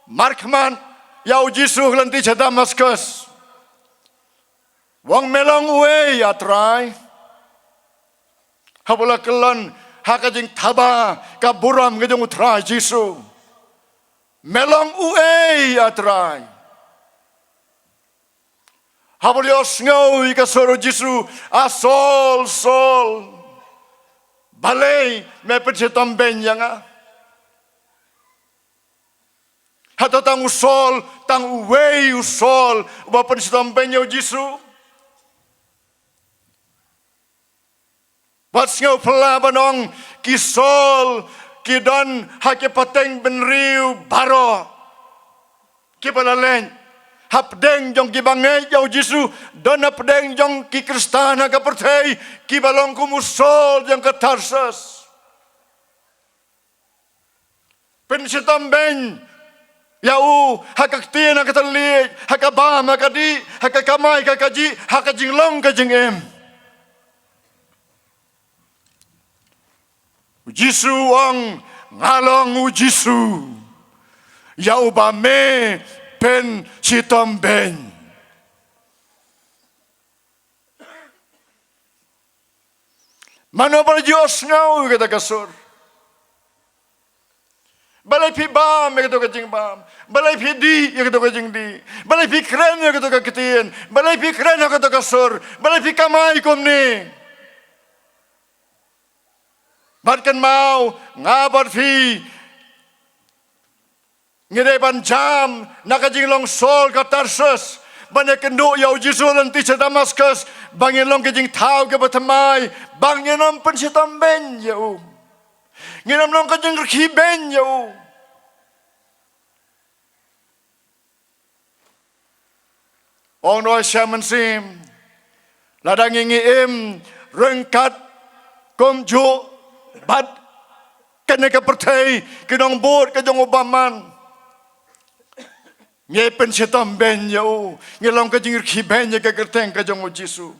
markhmat ïa u Jisu ha lynti sha Damaskus, u ong, me long uei, A Trai? Haba u la kyllon ha ka jingthaba ka burom ka jong u Trai Jisu, me long uei, A Trai? Haba u la ïohsngew ïa ka sur u Jisu, A Saul, Saul, balei me pynshitom beiñ ïa nga? Hato tang u Saul, tang uwei u Saul uba pynshitom beiñ ïa u Jisu? Wat sngewphylla ban ong, ki Saul ki don ha ki pateng bynriew baroh kiba la leit. Hapdeng jong kiba ngeit ïa u Jisu don hapdeng jong ki Khristan ha ka pyrthei kiba long kum u Saul jong ka Tarsus. Pynshitom beiñ ïa u ha ka ktien ha ka thylliej, ha ka bam ha ka dih, ha ka kamai ka kajih, ha ka jinglong ka jingim. U Jisu u ong, nga long u Jisu ïa uba me pynshitom beiñ. Mano ba la ju ïohsngew ïa kata ka sur? Balei phi bam ïa kato ka jingbam? Balei phi dih ïa kato ka jingdih? Balei phi kren ïa kato ka ktien? Balei phi kren ïa kato ka sur? Balei phi kamai kumne? Bad kynmaw, nga bad phi ngi dei ban jam na ka jinglong Saul ka Tarsus, ban ïakynduh ïa u Jisu lynti sha Damaskus, ba ngin long ka jingthaw kaba thymmai, ba ngin ym pynshitom beiñ ïa u. Ngin ym long ka jingrkhie beiñ ïa u. Ong u Ïashem Mynsiem, lada ngi ngi im ryngkat kumjuh bad kane ka pyrthei, ki nongbud ka jong u bymman, ngi pynshitom beiñ ïa u, ngi long ka jingrkhie beiñ ïa ka kyrteng ka jong u Jisu.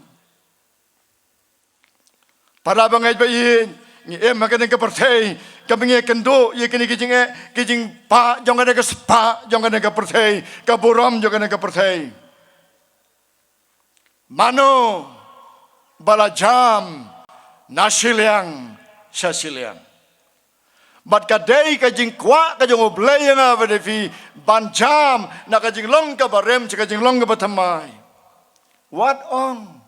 Para bangeit ba ïeit, ngi im ha kane ka pyrthei kaba ngi ïakynduh ïa kine ki jingeh, ki jingpah jong kane ka spah jong kane ka pyrthei, ka burom jong kane ka pyrthei. Mano ba la jam na shiliang sha shiliang? Bad ka dei ka jingkwah ka jong U Blei ïa nga bad ïa phi ban jam na ka jinglong kaba rem sha ka jinglong kaba thymmai. Wat ong,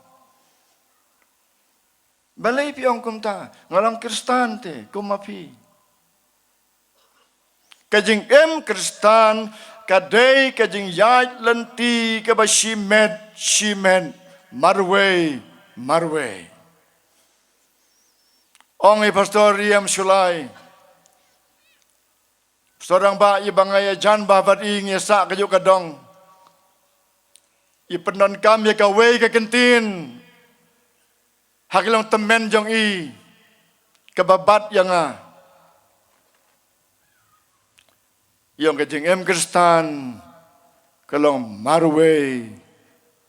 balei phi ong kumta? Nga long Khristan te kum ma phi. Ka jingim Khristan ka dei ka jingïaid lynti kaba shimet shimet, marwei marwei. Ong i Pastor Riam Shullai, Pastor Rangbah, ïa ba nga ïajan bha bad i, ngi ïa sah kajuh ka dong, i pyndonkam ïa kawei ka kyntien ha ka long tymmen jong i kaba bat ïa nga. I ong ka jingim Khristan ka long marwei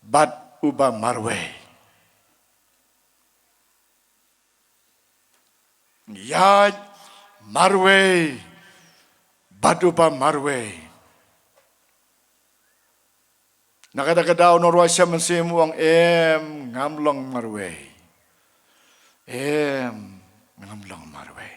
bad uba marwei. Ïaid marwei bad uba marwei. Na kata ka daw u nongrwai Ïashem Mynsiem u ong, em, ngam long marwei. Em, ngam long marwei.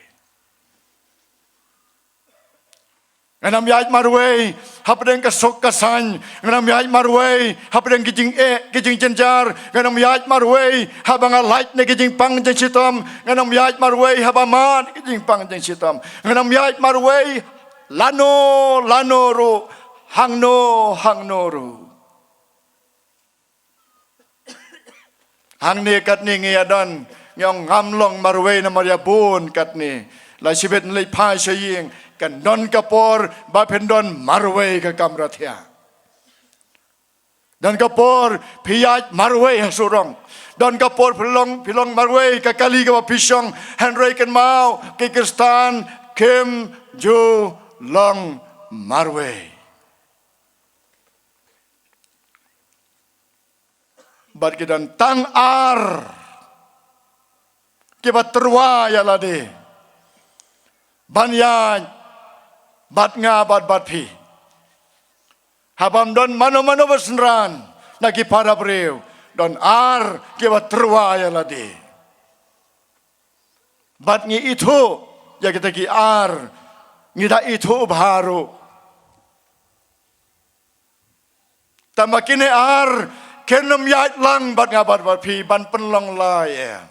Ngan ym ïaid marwei hapdeng ka suk ka saiñ. Ngan ym ïaid marwei hapdeng ki jingeh ki jingjynjar. Ngan ym ïaid marwei haba nga lait na ki jingpang jingshitom. Ngan ym ïaid marwei haba mad ki jingpang jingshitom. Ngan ym ïaid marwei lano lano ruh, hangno hangno ruh. Hangne katne ngi ïa don, ngi ong ngam long marwei namar ïa bun katne. La shibit ngi leit phai sha ïing, kan don ka por ba phin don marwei ka kamra thiah. Don ka por phi ïaid marwei ha surok. Don ka por phi long, phi long marwei ka kali kaba phi shong. Hynrei kynmaw, ki Khristan kim ju long marwei. Bad ki don tang ar kiba tyrwa ïa lade ban ïaid bad nga bad bad phi. Haba ym don mano mano ba synran na ki para briew, don ar kiba tyrwa ïa lade. Bad ngi ithuh ïa kita ki ar, ngi da ithuh bha ruh. Tangba kine ar kin ym ïaid lang bad nga bad bad phi ban pynlong lai eh.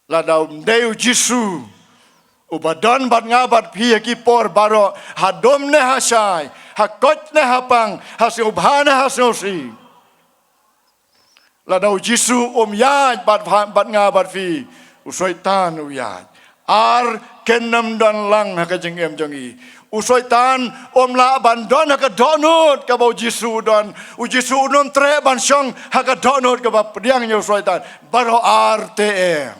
Lada ym dei U Jisu uba don bad nga bad phi ha ki por baroh, ha dum ne ha shai, ha koit ne ha pang, ha sngewbha ne ha sngewsih. Lada U Jisu um ïaid bad, bad nga bad phi, u Soitan u ïaid. Ar kin ym don lang ha ka jingim jong ngi. U Soitan um lah ban don ha ka dohnud kaba U Jisu u don. U Jisu un ym treh ban shong ha ka dohnud kaba pdiang ïa u Soitan. Baroh ar te em.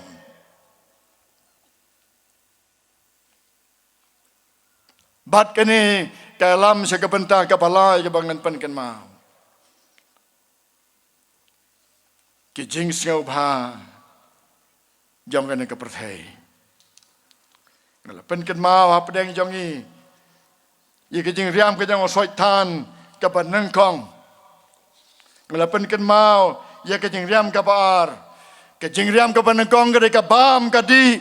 Bad kane ka lam sha ka bynta kaba lai kaba ngan pynkynmaw. Ki jingsngewbha jong kane ka pyrthei. Nga la pynkynmaw hapdeng jong ngi ïa ka jingriam ka jong u Soitan kaba nyngkong. Nga la pynkynmaw ïa ka jingriam kaba ar. Ka jingriam kaba nyngkong ka dei ka bam ka dih.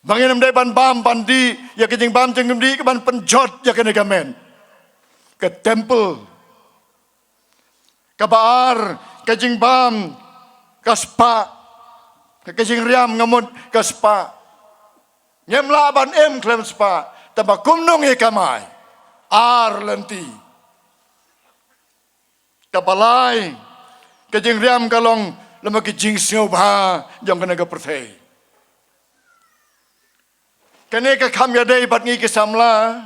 Ba ngin ym dei ban bam ban dih, ïa ka jingbam jingdih kaban pynjot ïa kane ka met. Ka temple. Kaba ar, ka jingbam ka spah. Ka jingriam nga mut ka spah. Ngim lah ban im khlem spah, tangba kumno ngi kamai? Ar lynti. Kaba lai, ka jingriam ka long lem ka jingsngewbha jong kane ka pyrthei. Kane ka kham ïadei bad ngi ki samla,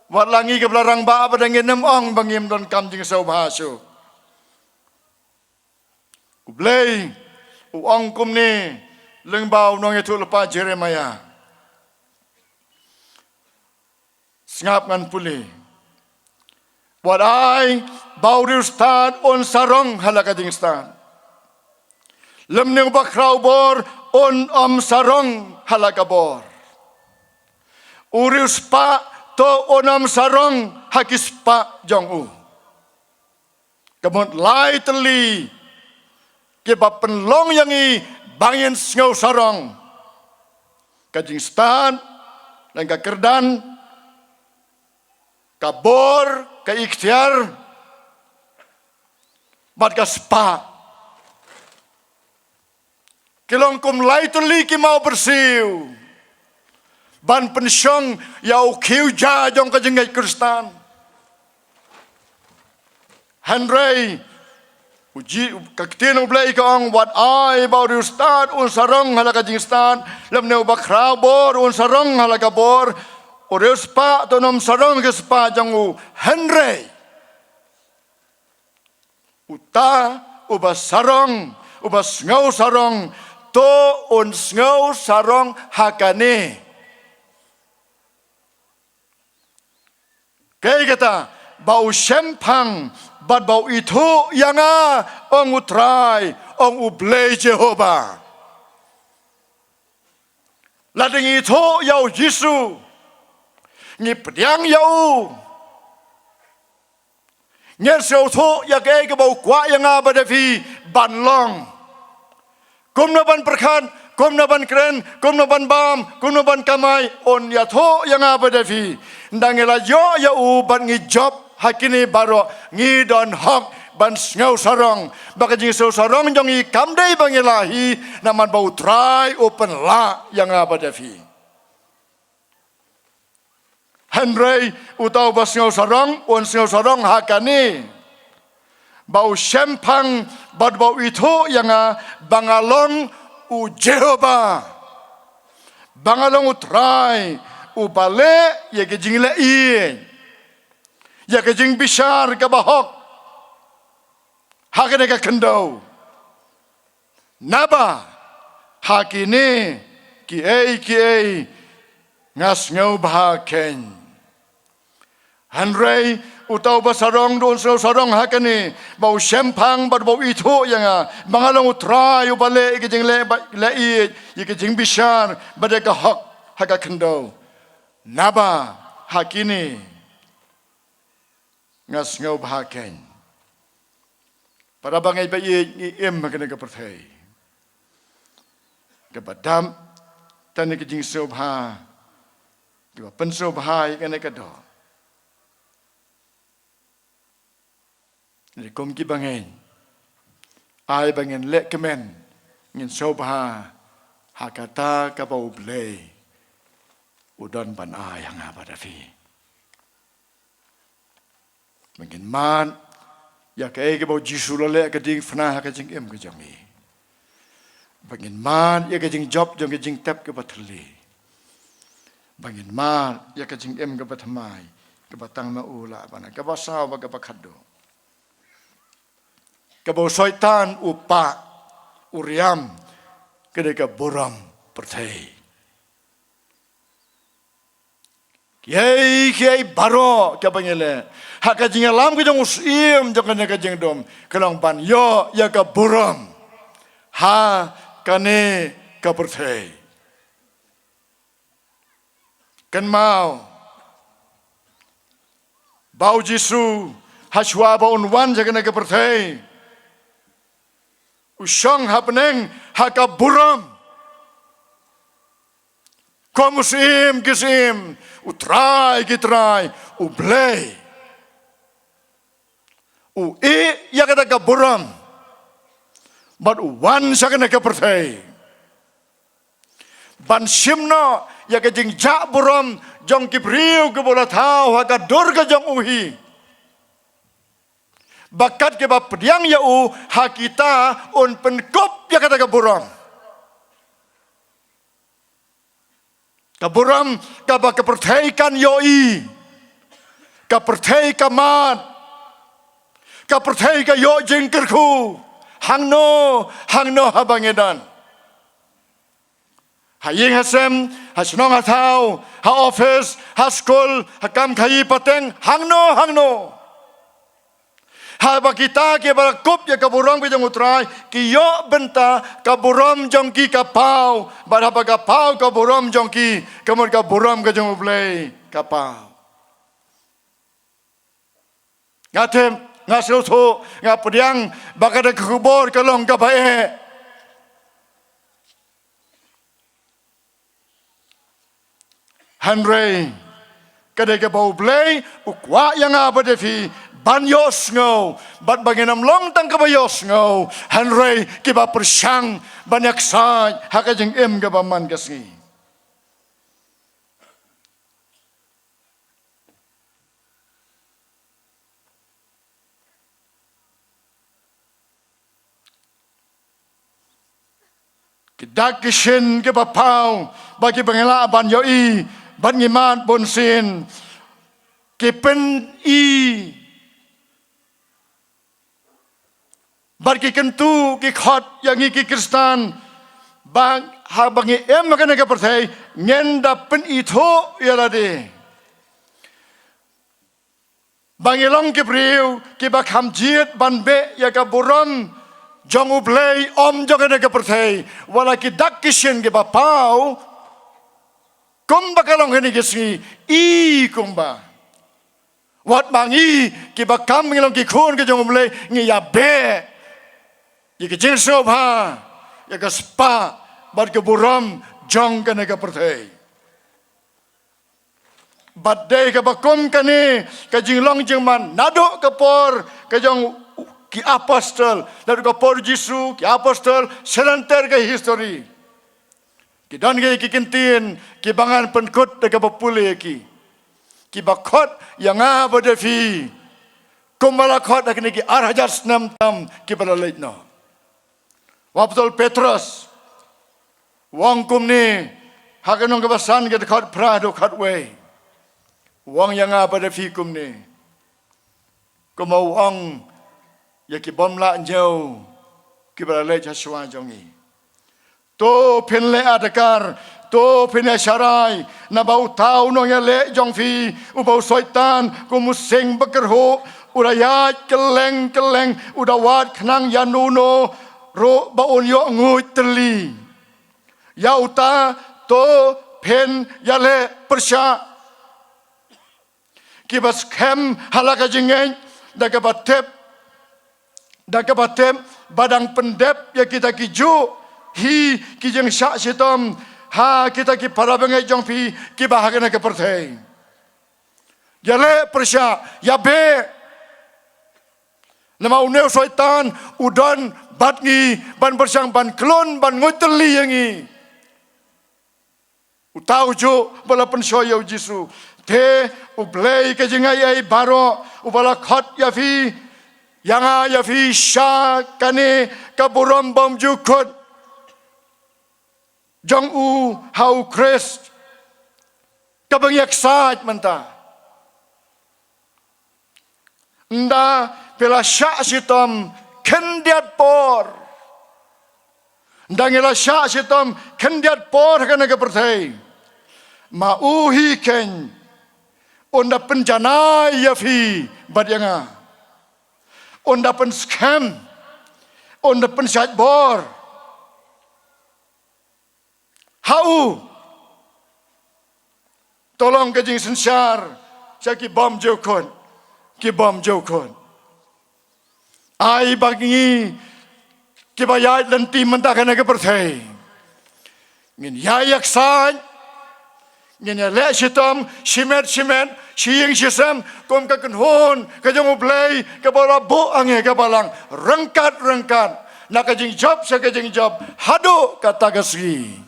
wat la ngi ki ba la rangbah, ba dang ngin ym ong ba ngim donkam jingsngewbha shuh. U Blei u ong kumne lyngba u nongïathuhlypa Jeremiah. Sngap ngan pule. Wat ai ba u riewstad un sarong ha la ka jingstad, lymne u bakhrawbor un ym sarong ha la ka bor. U riewspah to un ym sarong ha ki spah jong u. Ka mut lai tylli kiba pynlong ïa ngi ba ngin sngew sarong. Ka jingstad, lane ka kyrdan, ka bor, ka iktiar, bad ka spah. Ki long kum lai tylli ki maw byrsiew ban pynshong ïa u khiew ja jong ka jingngeit Khristan. Hynrei u ji, ka ktien u Blei ka ong, wat ai ba u riewstad un sarong ha la ka jingstad, lymne u bakhrawbor un sarong ha la ka bor, u riewspah to un ym sarong ha ki spah jong u. Hynrei uta uba sarong, uba sngew sarong, to un sngew sarong ha kane. Kaei kata, ba u shemphang bad ba u ithuh ïa nga, ong u Trai, ong u Blei Jehobah. Lada ngi ithuh ïa u Jisu, ngi pdiang ïa u, ngi sngewthuh ïa kaei kaba u kwah ïa nga bad ïa phi ban long. Kumno ban pyrkhat, kumno ban kren, kumno ban bam, kumno ban kamai, un ïathuh ïa nga bad ïa phi. Ynda ngi la ïoh ïa u bad ngi jop ha kine baroh, ngi don hok ban sngew sarong. Ba ka jingsngew sarong jong ngi kam dei ba ngi lah hi, namar ba u Trai u pynlah ïa nga bad ïa phi. Hynrei uta uba sngew sarong, un sngew sarong ha kane, ba u shemphang bad ba u ithuh ïa nga, ba nga long u Jehobah, ba nga long u Trai uba leh ïa ka jingleh ïeit, ïa ka jingbishar kaba hok ha kane ka khyndew. Naba ha kine kiei kiei nga sngewbha khein. Hynrei uta uba sarong, to un sngew sarong ha kane, ba u shemphang bad ba u ithuh ïa nga, ba nga long u Trai uba leh ïa ka jingleh, ba leh ïeit, ïa ka jingbishar bad ïa ka hok ha ka khyndew. Naba ha kine nga sngewbha khein. Para bangeit ba ïeit, ngi im ha kane ka pyrthei kaba dap tang ïa ka jingsngewbha, kaba pynsngewbha ïa kane ka doh. Ngi kum ki bangeit, ai ba ngin leh kmen, ngin sngewbha ha kata kaba U Blei u don ban ai ha nga bad ha phi. Ba ngin mad ïa kaei kaba U Jisu u la leh ha ka diengphna ha ka jingim ka jong ngi. Ba ngin mad ïa ka jingjop jong ka jingtep kaba thylli. Ba ngin mad ïa ka jingim kaba thymmai, kaba tang ma u lah ban, kaba saw bad kaba khatduh. Kaba u Soitan u pah, u riam, ka dei ka burom pyrthei. Kiei kiei baroh kaba ngi leh ha ka jingïalam ka jong u Syiem jong kane ka jingdum, ka long ban ïoh ïa ka burom ha kane ka pyrthei. Kynmaw ba U Jisu, hashwa ba un wan sha kane ka pyrthei, U shong ha bneng ha ka burom. Kum u Syiem ki syiem, u Trai ki trai, U Blei. U ïeh ïa kata ka burom bad u wan sha kane ka pyrthei ban shim noh ïa ka jingjah burom jong ki briew kiba la thaw ha ka dur ka jong u hi. Ba kat kiba pdiang ïa u ha kita un pynkup ïa kata ka burom. Ka burom kaba ka pyrthei kan ïohi. Ka pyrthei ka mad. Ka pyrthei ka ïoh jingkyrkhu. Hangno, hangno haba ngi don. Ha ïing ha sem, ha shnong ha thaw, ha office, ha skul, ha kam khaïi pateng, hangno, hangno. Haba kita kiba la kup ïa ka burom ka jong U Trai, ki ïoh bynta ka burom jong ki ka paw, bad haba ka paw ka burom jong ki, ka mut ka burom ka jong U Blei ka paw. Nga tip, nga sngewthuh, nga pdiang ba kata ka khubor ka long kaba eh. Hynrei ka dei kaba U Blei u kwah ïa nga bad ïa phi ban ïohsngew, bad ba ngin ym long tang kaba ïohsngew, hynrei kiba pyrshang ban ïaksaid ha ka jingim kaba man ka sngi. Ki dak ki shin kiba paw, ba kiba ngi lah ban ïohi, bad ngi mad bunsien. Ki pyni. Bad ki kyntu, ki khot ïa ngi ki Khristan. Ba haba ngi im ha kane ka pyrthei, ngin da pynithuh ïa lade. Ba ngi long ki briew kiba kham jied ban beh ïa ka burom jong U Blei, ym jong kane ka pyrthei. Wat la ki dak ki shin kiba paw, kumba ka long kine ki sngi, i kumba. Wat ma ngi kiba kam ngi long ki khun ka jong U Blei, ngi ïa beh ïa ka jingsngewbha, ïa ka spah bad ka burom jong kane ka pyrthei. Bad dei kaba kum kane ka jinglong jingman naduh ka por ka jong ki apostol, naduh ka por Jisu, ki apostol, shynter ka history. Ki don ki, ki kyntien kiba ngan pynkut da kaba pule ïa ki. Kiba khot ïa nga bad ïa phi, kumba la khot ha kine ki ar hajar snem tam kiba la leit noh. U apostol Petros u ong kumne, ha ka lynnong kaba san, ka dkhot phra haduh khatwei. U ong ïa nga bad ïa phi kumne, kumba u ong ïa ki bym lah ñiew kiba la leit ha shuwa jong ngi. To phin leh adkar, to phin ïa sharai, naba uta u nongïaleh jong phi, uba u Soitan, kum u sing bakyrhuh, u da ïaid kylleng kylleng, u da wad khnang ïano uno ruh ba un ïoh nguid tylli. Ïa uta to phin ïaleh pyrshah. Kiba skhem ha la ka jingngeit, da kaba tip, da kaba tip ba dang pyndep ïa kita kijuh hi ki jingshah shitom ha kita ki para bangeit jong phi kiba ha kane ka pyrthei. Ïaleh pyrshah, ïa beh. Namar une u Soitan u don bad ngi ban pyrshang ban khlun, ban nguid tylli ïa ngi. Uta ujuh ba la pynshoi ïa u Jisu. Te U Blei ka jingaiei baroh, uba la khot ïa phi, ïa nga ïa phi sha kane ka burom bymjukut jong u ha u Khrist, kaba ngi ïaksaid mynta. Ynda phi la shah shitom khyndiat por. Ynda ngi la shah shitom khyndiat por ha kane ka pyrthei, ma u hi keiñ un da pynjanai ïa phi bad ïa nga. Un da pynskhem, un da pynshait bor. Ha u to long ka jingsynshar sha ki bymjukut, ki bymjukut. Ai ba ngi kiba ïaid lynti mynta ha kane ka pyrthei. Ngin ïai ïaksaid, ngin ïaleh shitom, shimet shimet, shi ïing shi sem, kum ka kynhun ka jong U Blei kaba la buh ha ngi ha ka balang, ryngkat ryngkat, na ka jingjop sha ka jingjop, haduh kata ka sngi.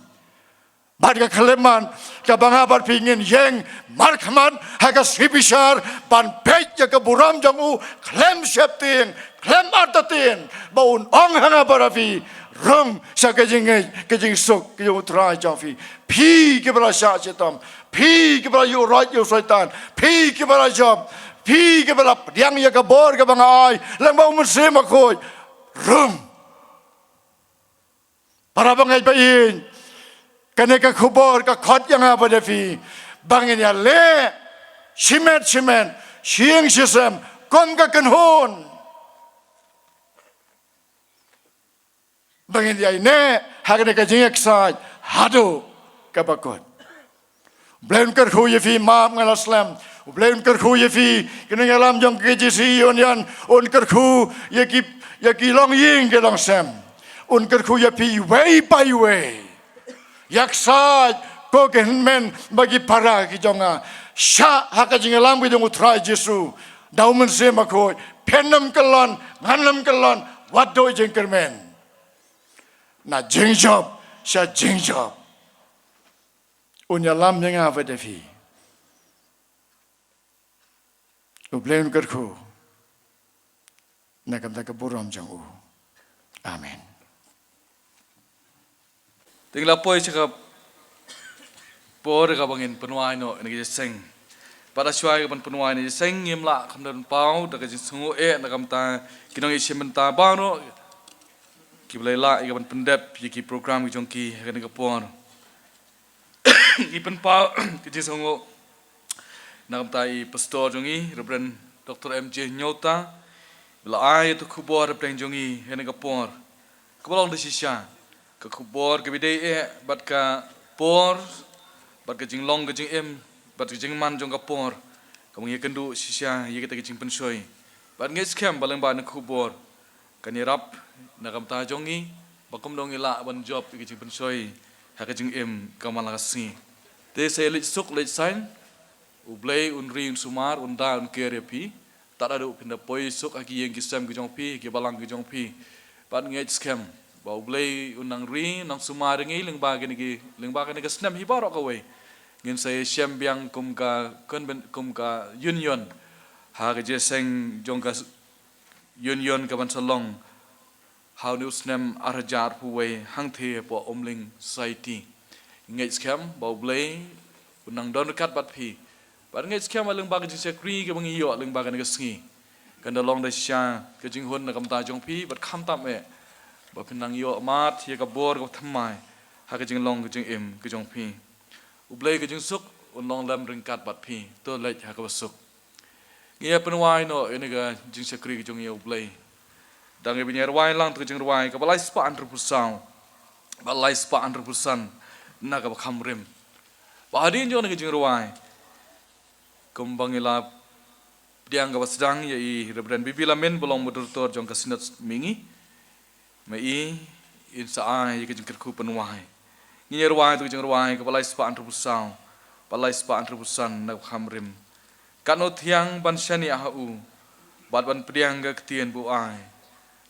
Bad ka khyllipmat kaba nga bad phi ngin ïeng markhmat ha ka sngi bishar, ban peit ïa ka burom jong u khlem sheptieng, khlem artatien, ba un ong ha nga bad ha phi, rung sha ka jingngeit, ka jingsuk ka jong U Trai jong phi. Phi kiba la shah shitom, phi kiba la ïuh roit ïa u Soitan, phi kiba la jop, phi kiba la pdiang ïa ka bor kaba nga ai lyngba U Mynsiem Bakhuid, rung. Para bangeit ba ïeit, kane ka khubor ka khot ïa nga bad ïa phi ba ngin ïaleh shimet shimet, shi ïing shi sem, kum ka kynhun, ba ngin ïaineh ha kane ka jingïaksaid haduh kaba kut. U Blei un kyrkhu ïa phi, map nga la slem. U Blei un kyrkhu ïa phi, ki nongïalam jong ka K J C Union, un kyrkhu ïa ki, ïa ki longïing ki longsem. Un kyrkhu ïa phi iwei pa iwei. Ïaksaid ko ki hynmen bad ki para ki jong nga. Shah ha ka jingïalam ka jong U Trai Jisu da U Mynsiem Bakhuid. Phin ym kyllon, ngan ym kyllon, wat duh jingkyrmen. Na jingjop sha jingjop, un ïalam ïa nga bad ïa phi. U Blei un kyrkhu na ka bynta ka burom jong u. Amen. Te ngi la poi sha ka por kaba ngin pynwai noh ïa kane ka jingïaseng. Bad shuwa kaba ngin pynwai ïa kane ka jingïaseng, ngim lah kham don paw da ka jingsngew eh na ka bynta ki nongïashim bynta baroh kiba la ïalah ïa kaban pyndep ïa ki program ki jong ki ha kane ka por. Ngi pynpaw ka jingsngewnguh na ka bynta i pastor jong ngi, Reverend Doctor M J Nyota, ba la ai ïa ka khubor hapdeng jong ngi ha kane ka por kaba long da shisha, ka khubor kaba ïadei eh bad ka por, bad ka jinglong ka jingim, bad ka jingman jong ka por, kaba ngi ïakynduh shisha ïa kita ki jingpynshoi. Bad ngeit skhem ba lyngba kane ka khubor kan ïarap na ka bynta jong ngi ba kumno ngi lah ban jop ïa ka jingpynshoi ha ka jingim ka man la ka sngi. Te sa ïa leit suk leit saiñ, U Blei un ri un sumar, un da un ker ïa phi. Tad haduh phin da poi suk ha ki ïing ki sem ki jong phi, ha ki balang ki jong phi. Bad ngeit skhem ba U Blei un nang ri un nang sumar ïa ngi lyngba kane ki, lyngba kane ka snem hi baroh kawei. Ngin sa ïashem biang kum ka conven-, kum ka union ha ka jingïaseng jong ka union kaban sa long ha une u snem ar hajar arphew wei hangthie hapoh Umling Society. Ngeit skhem ba U Blei un nang don ryngkat bad phi. Bad ngeit skhem ba lyngba ka jingshakri kaba ngi ïoh lyngba kane ka sngi, kan da long da shisha ka jinghun na ka bynta jong phi, bad khamtam eh ba phin nang ïoh mad ïa ka bor kaba thymmai ha ka jinglong ka jingim ka jong phi. U Blei ka jingsuk un long lem ryngkat bad phi. To leit ha kaba suk. Ngi ïa pynwai noh ïa kane ka jingshakri ka jong ngi ïa U Blei. Dang ïa pynrwai lang ïa ka jingrwai kaba lai spah hynriewphew saw bad lai spah hynriewphew san na kaba kham rim. Bad hadien jong kane ka jingrwai, kumba ngi la pdiang kaba sdang ïa i Reverend B B Lamin ba long moderator jong ka Synod Mihngi. Ma i, in sa ai ïa ka jingkyrkhu pynwai. Ngin ïa rwai ïa ka jingrwai kaba lai spah hynriewphew saw bad lai spah hynriewphew san na kaba kham rim. Katno thiang ban shaniah ha u bad ban pdiang ka ktien ba u ai,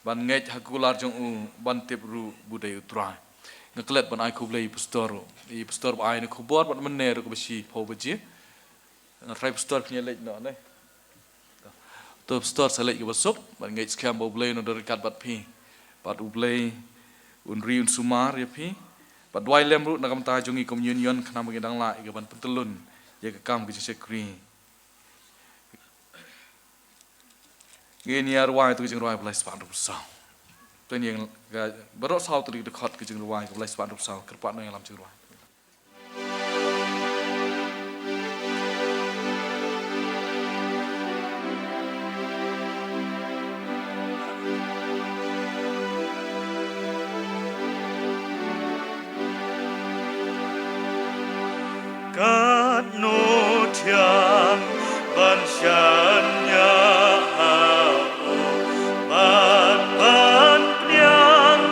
ban ngeit ha ka kular jong u, ban tip ruh ba u dei U Trai. Nga klet ban ai khublei ïa i pastor ruh, ïa i pastor ba ai ïa kane ka khubor bad mynne ruh kaba shiphew baje. Nga trai pastor pynïaleit noh ne. To pastor, sa leit kaba suk, bad ngeit skhem ba U Blei un don ryngkat bad phi. Bad U Blei un ri un sumar ïa phi. Bad duwai lem ruh na ka bynta jong ngi kum union khnang ba ngin dang lah ïa kaban pyntyllun ïa ka kam ka jingshakri. Ngin ïa rwai ïa ka jingrwai kaba lai spah hynriewphew saw. To ngin, baroh saw tylli ki dkhot ka jingrwai kaba lai spah hynriewphew saw, kyrpad noh ïa ngi lam jingrwai. Katno thiang ban shaniah ha u, bad ban pdiang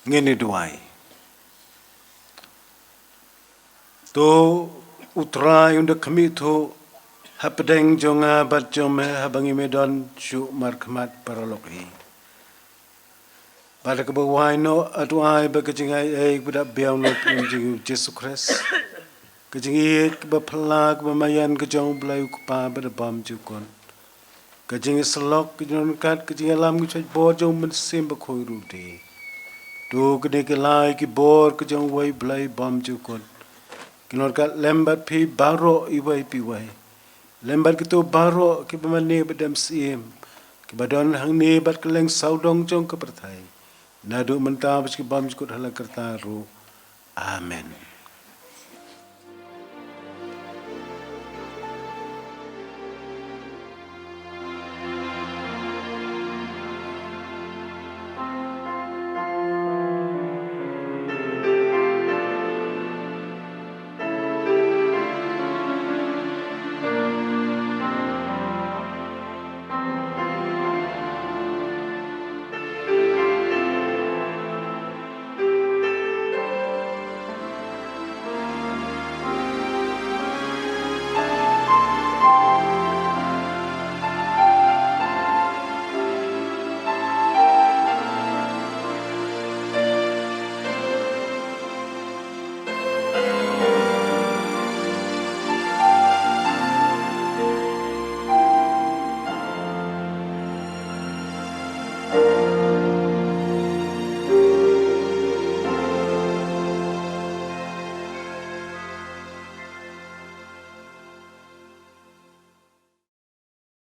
Ngin ïa duwai. To U Trai un da khmih thuh hapdeng jong nga bad jong me haba ngim don shuh markhmat paralok hi. Bad ha kaba wai noh, to ai ba ka jingai ei kaba da biang noh jong U Jisu Khrist, ka jingïeit kaba phylla kaba maïan ka jong U Blei U Kpa bad U Bymjukut, ka jingïasyllok, ka jingïaryngkat, ka jingïalam, ka jingïalam jong U Mynsiem Bakhuid ruh te. To kine ki lai ki bor ka jong Uwei U Blei U Bymjukut kin ryngkat lem bad phi baroh iwei pa iwei. Lem bad kito baroh kiba mane bad dem syiem, kiba don hangne bad kylleng sawdong jong ka pyrthei, naduh mynta bad sha ki bymjukut ha la karta ruh. Amen.